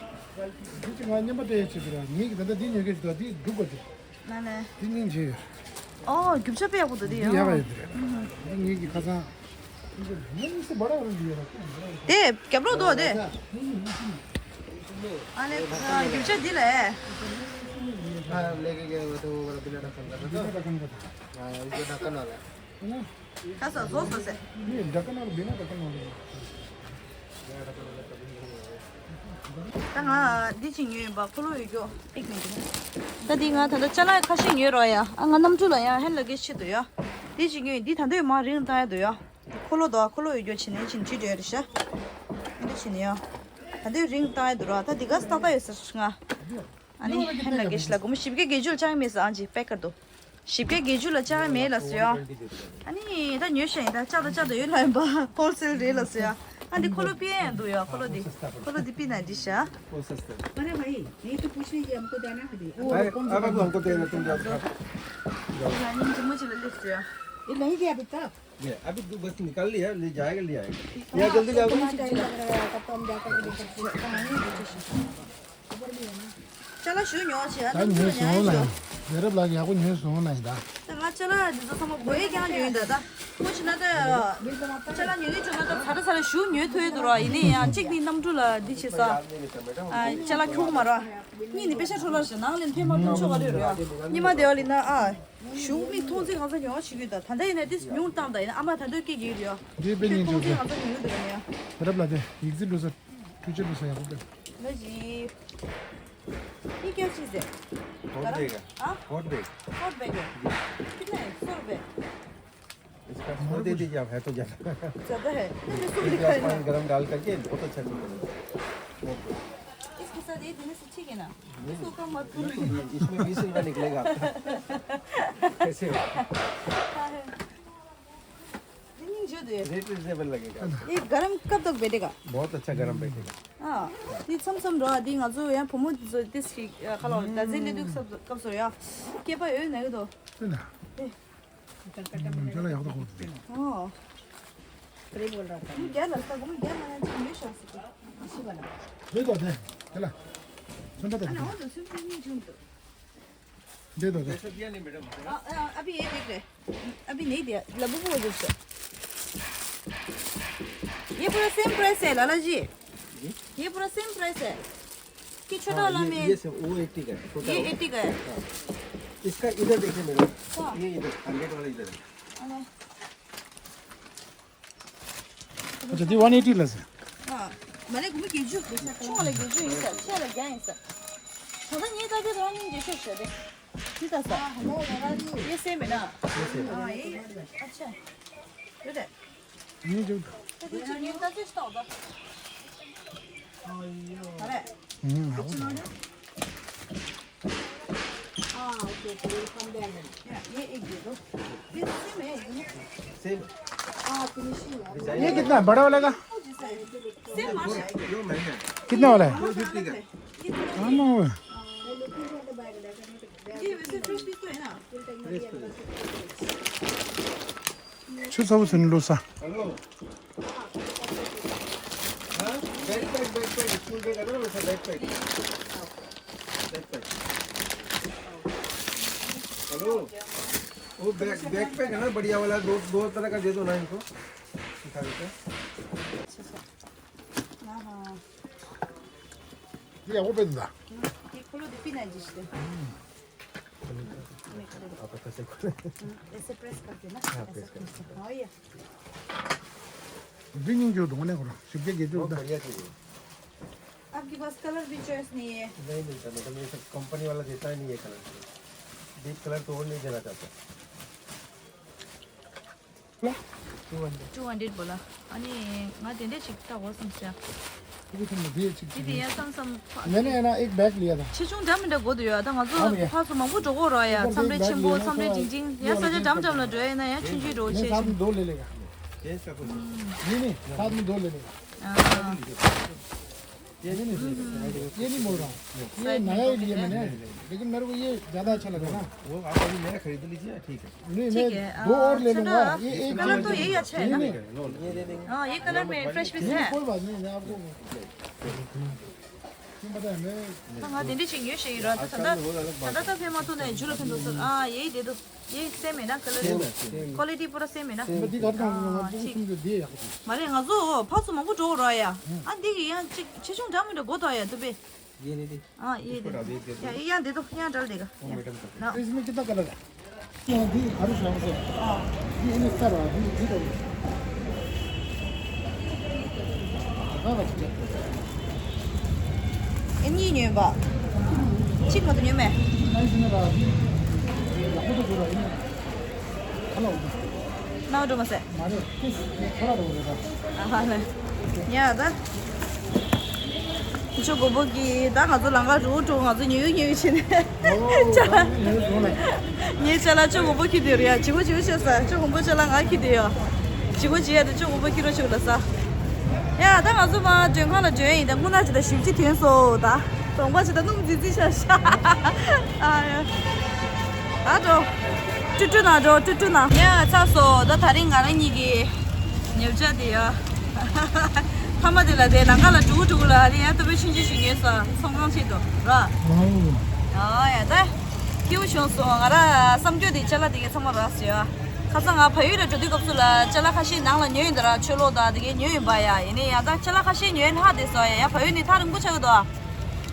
འདི་ཅི་ང་ཉི་མ་དེ་ཡས་བྱེད་ཀྱི་ར། ངས་ཀྱི་ད་ལྟ་འདི་ཉོས་ཀྱི་ཞིག་ད་འདི་སྒྲུག་པ་དེ། ན་ནས། དེ་སྙིང་རྗེ་ཡོད། ཨོ་རྒྱུ་ཆ་དཔེ་ཡག་པོ་འདུག་དེ་ཡང་། ཡག་ཡོད་དེ་རེད། འདི་ངེད་ཀྱི་ཁ་སང་། དེ་རྒྱབ་ལོགས་འདུག་དེ། ཨ་ལེ་རྒྱུ་ཆ་འདི་ལས། ཁ་ས་བཟོ་བཟོ་ཟེར། ད་ང་འདི་ཅིག་ཉོས་ཡིན་པ་ཁོ་ལོ་ཡོད་རྒྱུ་ཨིག་མི་འདུག་ད་འདི་ང་ད་ལྟ་ཅ་ལག་ཁ་ཤས་ཉོས་རོགས་ཡ། ཨ་ང་གནམ་གྲུ་ལ་ཡང་ཧན་ལ་གེ་ཆེད་དུ་ཡ། འདི་ཅིག་ཉོས་ཡིན། འདི་ད་འདོད་མ་རིང་བཏང་ཡ་འདུག་ཡ། ཁོ་ལོ་དོ་ཁོ་ལོ་ཡོད་རྒྱུ་བྱེད་ནས་ཅིན་བྲིས་འདྲ་ཡོད་རེད་ཤ། འདི་བྱེད་ནས་ཡ། ད་འདོད་རིང་བཏང་ཡ་འདུག་ར། ད་འདི་ག་སྟག་ད་ཡོད་ཟེར་ང་། ཨ་ནི་ཧན་ལ་གེ་ཤི་ལ་སྒོར་མོ་བཞི་བརྒྱ་བརྒྱད་ཅུ་ལ་ཅང་མེད་ཟེར། ཨང་ཅི་པེ་ཀར་དུ། བཞི་བརྒྱ་བརྒྱད་ཅུ་ལ་ཅང་མེད་ལ་ཟེར་ཡ། ཨ་ནི་ད་ཉོས་ཤ་ཡིན། ད་ཅག་ད་ཅག་ད་ཡོད་ལ་ཡིན་པ་ཧོལ་སེལ་རེད་ལ་ཟེར་ཡ། ཨ་འདི་ཁོ་ལོ་པི་ཡ་འདུག་ཡ། ཁོ་ལོ་འདི་ཁོ་ལོ་འདི་པི་ན་འདི་ཤ། अरे भाई, यही तो पूछने की हमको जाना है अभी। वो अरे, कौन सा अब हम दुकान? हमको देना, तुम जाओ। ང་སྙིང་རྗེ་མོ་ཅིག་ལ་སླེབས་ཟེར་ཡ། ये नहीं दिया अभी तक। ये अभी दो बस निकाल लिया, ले जाएगा, ले आएगा। यहाँ जल्दी जाओ। कितना टाइम लग रहा है, तब तो हम जाकर के देख सकते हैं। ཅ་ལག་ཞུ་ཉོ་ཆེ་ཨ། ད་ཉོས་སོང་ལ་ཡིན། ཡ་རབས་ལགས་ཡག་པོ་ཉོས་སོང་ལ་ཡིན་ད། ད་ང་ཅ་ལག་འདི་ཚོ་ཚང་མ་སྒོ་ཡི་ཀྱང་ཉོས་ཡིན་ད་ད། ཁོ་ཕྱིན་ན་ད། ཅ་ལག་ཉོ་ཡི་བྱུང་ན་ད་ཚ་ར་ཚ་ར་ཞུ་ཉོས་ཐུབ་ཡོད་འདུག་ར། ཡིན་ནའི་ཡང་གཅིག་ནི་གནམ་གྲུ་ལ་འདི་བྱེད་ས། ཨ་ཅ་ལག་ཁྱུག་མ་ར། གཉིས་ནི་པེ་ཤ་འཕྲོ་ལར་ཞིག་ནང་ལ་ཐོན་མ་ཐོན་ཆོག་ག་རེད་ར། ཉི་མ་དེ་བ་ལི་ན་ཨ། ཞུ་མི་ཐོང་ཚེ་གང་ས་ཉོ་བ་བྱེད་ཀྱི་ཡོད་ད། ད་ལྟ་ཡིན་ན་ཏིས་ཉུང་བཏང་ད་ཡིན་ན་ཨ་མ་ད་འདོད་སྐད་ཀྱི་ཡོད་ར། འདི་དཔེ་ཉིན་ཐོང་ཚེ་གང་ས་ཉོ་གི་འདུག་ག་ནི་ཡ། ཡ་རབས་ལགས་དེ་ཡིག་རྩིས་འགྲོ་ས། འཕྲུལ་ཆས་འགྲོ་ས་ཡག་པོ་དཔེ། ལ་ཞིག ये क्या चीज़ है? होट बैग है। हाँ? होट बैग। होट बैग है। कितना है? सौ रुपये। इसका सौ दे दीजिए आप, है तो ज़्यादा। ज़्यादा है? नहीं, नहीं, सौ एक लिखा है गिलास ना। पानी गरम डाल करके बहुत अच्छा चीज़ बनेगा। होट बैग। इसके साथ ये देने से ठीक है ना? नहीं। इसको कम मत करो। इसमें बीस रुपये निकलेगा आपका। कैसे हो? हाँ, है। रेट रिजनेबल लगेगा। ये गरम कब तक बैठेगा? बहुत अच्छा गरम बैठेगा। हाँ, ये छम छम रहा, दी ང་ཚོ་ཡང་བུ་མོ་ཚོ་ཏིས་ཤིག་ཁ་ལོ་ད་ཟིན་ལེ་དུག་སྐབས་སྐབས་སུ་ཡ། སྐྱེས་པ་ཡོད་ནས་གི་དོ། དེ་ན། ཨེ། ཅ་ལག་ཡག་ཏུ་ཁོག་ཏེ། ཨོ། ཁོ་རྒྱ་ལ་ས་གོང་རྒྱ་ལ་ཡང་ཅིག་ཡོད་ཤག་ཟེར་གི། ཤི་བ་ལ། མེད་དོ་དེ། དེ་ལ། ཚོན་པ་དེ། ཨ་ན་འོ་དོ་ཚོན་པ་གཉིས་བྱུང་འདུག། दे दो, दे। पैसा दिया नहीं मैडम। आ, आ, अभी ये देख रहे। अभी नहीं दिया। लबू को वजह से। ये पूरा सेम प्राइस है, लाला जी। जी? ये पूरा सेम प्राइस है। कि छोटा हाँ, वाला ये, में ये सब, वो एटी का है, छोटा ये वाला। एटी का है। हाँ। इसका इधर देखिए मैडम। हाँ। ये इधर, हंड्रेड वाला इधर है। अरे। अच्छा, दी वन एटी ला से। हाँ, मैंने घूमी गेजू, चुंगा ले गेजू ये सब, क्या ले गया ये सब। थोड़ा ये ताकि थोड़ा नहीं गेजू से दे। ठीक है सर। ये सेम है ना? ये सेम। हाँ, ये अच्छा। ये दे। ये जो तो कुछ नहीं था, कुछ तो होगा। अरे। हम्म, हाँ। हाँ, ओके, ओके, ये कम दे दे। ये एक दे दो। ये सेम है, ये। सेम। हाँ, फिनिशिंग है। ये कितना है? बड़ा वाला का? Same market. ये महंगा है। कितना वाला है? टू फिफ्टी का। हाँ, ना हुआ। ये वैसे फ्रेश पीस तो है ना? फ्रेश तो है। ཆུ་ཚ་པོ་ཟེར་ནས་བླུགས་ས། Hello. हाँ? Bag, bag, bag, bag, school bag है ना, वैसा bag, bag। Bag, bag। Hello। वो bag, bag, bag है ना, बढ़िया वाला, दो, दो तरह का दे दो ना इनको। दिखा देते हैं। हाँ, हाँ। ये वो पहनता। ये खोलो, देखी ना जिससे। आपका कैसे खोले? ऐसे प्रेस करके ना, हाँ, ऐसे प्रेस करके। हाँ, ये। ग्रीन जो दो ने करो, शिफ्ट के जो बहुत बढ़िया चीज़ है। आपके पास कलर भी चॉइस नहीं है? नहीं मिलता मैडम, ये सब कंपनी वाला देता ही नहीं है कलर। डीप कलर तो और नहीं देना चाहता। Two hundred. टू हंड्रेड बोला। अनि ང་དེ་འདྲ་ཞིག་ལྟ་འོ་སོང་ཟེར། ये भी तुमने दिए चिक ཅི་དེ་ཡ་བསམ་བསམ། मैंने है ना एक बैग लिया था। ཆེ་ཆུང་འདྲ་མི་འདྲ་དགོས་འདུག་ཡ། ད་ང་ཚོ་ཕར་ཚུར་མང་པོ་འགྲོ་གི་རེད་ཡ། མཚམས་རེ་ཆེན་པོ་མཚམས་རེ་འབྲིང་འབྲིང་ཡ། ས་ཆ་འགྲམ་འགྲམ་ལ་འགྲོ་ཡ་ཡིན་ན་ཡ་ཆུང་ཆུང་འགྲོ་ཆེ་ཆེ། साथ में दो ले लेगा। नहीं नहीं, साथ में दो ले लेगा। ये नहीं, ये नहीं बोल रहा हूँ। ये नया ही लिए मैंने, लेकिन मेरे को ये ज़्यादा अच्छा लगा ना। वो आप अभी नया खरीद लीजिए, ठीक है। नहीं, मैं दो और ले लूँगा। ये एक कलर तो यही अच्छा है ना? हाँ, ये कलर में फ्रेश पीस है। कोई बात नहीं, मैं आपको क्यों पता है, मैं ང་དེ་འདྲ་ཞིག་ཉོས་ཤེས་ཡོད་ར། ད་ད་ད་ད་ད་ཕན་མ་ཐོག་ནས་ཇུ་ལ་ཕན་ཐོག་ཟེར། ཨ་ཡེ་དེ་དུ། ये सेम है ना कलर? क्वालिटी पूरा सेम है ना? हाँ, ठीक। मारे ང་ཚོ་ཕར་ཚུར་མང་པོ་འགྲོ་ར་ཡ། ཨ་འདི་གི་ཡང་ཅིག་ཆེ་ཆུང་འདྲ་མི་འདྲ་དགོས་དོ་ཡ། དུ་པེ། ये नहीं, नहीं। हाँ, ये दे। या, या दे दो, यहाँ डाल देगा। वो मैडम का। ना। तो इसमें कितना कलर है? ये अभी हर शाम से। हाँ। ये नहीं कर रहा, अभी, अभी कर रहा। ཨེ་གཉིས་ཉོས་པ། གཅིག་མ་གཏོགས་ཉོས་མེད། ནང་འགྲོ་མ་ཟད། ཨ་ཧ་ལེ། ཡ་ད། ཁྱོད་མགོན་པོ་གི་ད་ང་ཚོ་ལང་ཀ་འགྲོ་འགྲོ་ང་ཚོ་ཉོས་ཉོས་བྱས་ནས། ངའི་ཅ་ལག་ཁྱོད་མགོན་པོ་ཁྱེར་དེ་རེད་ཡ། བྱི་གོ་བྱི་གོ་ཤོད་ས། ཁྱོད་མགོན་པོ་ཅ་ལག་ང་ཁྱེར་དེ་ཡ། བྱི་གོ་བྱི་ཡ་དེ་ཁྱོད་མགོན་པོ་ཁྱེར་རོགས་བྱེད་ལ་ས། ཡ་ད་ང་ཚོ་མ་མགྲོན་ཁང་ལ་འབྱོན་ཡིན། ད་སྔོན་ན་ཅི་ད་ཞིབ་ཅི་ཐོན་སོང་ད། གྲོང་པ་ཅི་ད་སྣུམ་རྫིག་རྫིག་ཤ་ཤ། ཨ་ཡ། ཨ་འགྲོ། ཀྲུ་ཀྲུ་ན་འགྲོ་ཀྲུ་ཀྲུ་ན། ཡ་ཚར་སོང་ད། ད་རིང་ང་རང་གཉིས་ཀྱི་ཉལ་ཆས་དེ་ཡ། ཕ་མ་དེ་ལ་དེ་ལང་ཀ་ལ་འགྲོ་གི་འགྲོ་གི་ལ་དེ་ཡ། ད་བེ་ཆུང་ཆུང་ཞིག་ཉོས་ས་ཚོང་ཁང་ཆེད་དུ་ར། ཨ་ཡ་ད། སྐྱིད་པོ་བྱུང་སོང་། ང་ར་བསམ་རྒྱུ་དེ་ཅ་ལག་དེ་གའི་ཚང་མ་རག་སོང་ཡ། ཁ་སང་ང་ཕ་ཡུལ་ལ་འགྲོ་དུས་སྐབས་སུ་ལ་ཅ་ལག་ཁ་ཤས་ནང་ལ་ཉོས་ཡིན་ད་ར། ཆོས་ལོག་དང་དེ་གའི་ཉོས་ཡིན་པ་ཡ། ཡིན་ནའི་ཡ་ད་ཅ་ལག་ཁ་ཤས་ཉོས་ལྷག་བསྡད་སོང་ཡ། ཡ་ཕ་ཡུལ་ནས་ཐག་རིང་པོ་ཆགས་ཀྱི་འདུག་ཨ།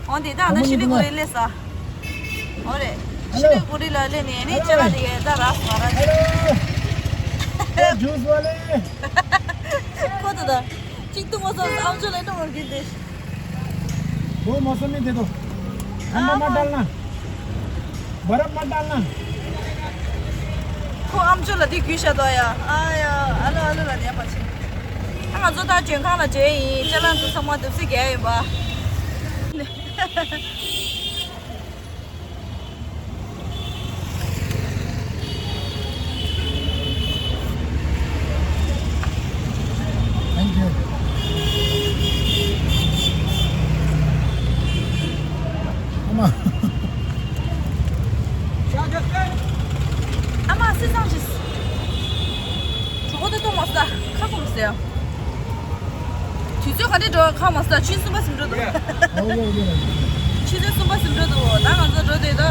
འོ་དེ་དག་ད་ཤི་ལི་གུ་རི་སླེབས་ས། འོ་རེད། ཤི་ལི་གུ་རི་ལ་སླེབས་ནས་ནི་ཅ་ལག་དེ་གའི་ད་རག་སོང་ར། जूस वाले। ཁོ་ད་ད། གཅིག་ཏུ་མ་སོང་ཨམ་ཅོག་ལ་འགྲོ་བར་གྱིས་ཏེ། वो मौसमी दे दो। ठंडा मत डालना। बर्फ मत डालना। ཁོ་ཨམ་ཅོག་ལ་དེ་གུས་ཤ་དོ་ཡ། ཨ་ཡ། ཨ་ལོ་ཨ་ལོ་ལ་ཉན་པ་ཆེ། ཨ་ང་ཚོ་ད་ཇོན་ཁང་ལ་བྱས་ཡིན། ཅ་ལག་འདུག་ཚང་མ་འདུག་སེ་རྒྱག་ཡིན་པ། Thank you. ཨ་མ། ཨ་མ་སི་སང་ཞིས། གྲོད་ཁོག་ཏུ་གཏོང་མ་ས་ཁ་སྐོམ་ཟེར། དུས་ཚོད་ག་འདྲ་འགྲོ་ཁ་མ་ས་ཆུ་གསུམ་པ་ཟིན་འགྲོ་འདུག་ཆུ་ཚོད་གསུམ་པ་ཟིན་འགྲོ་འདུག་ད་ང་ཚོ་འགྲོ་དེ་ད།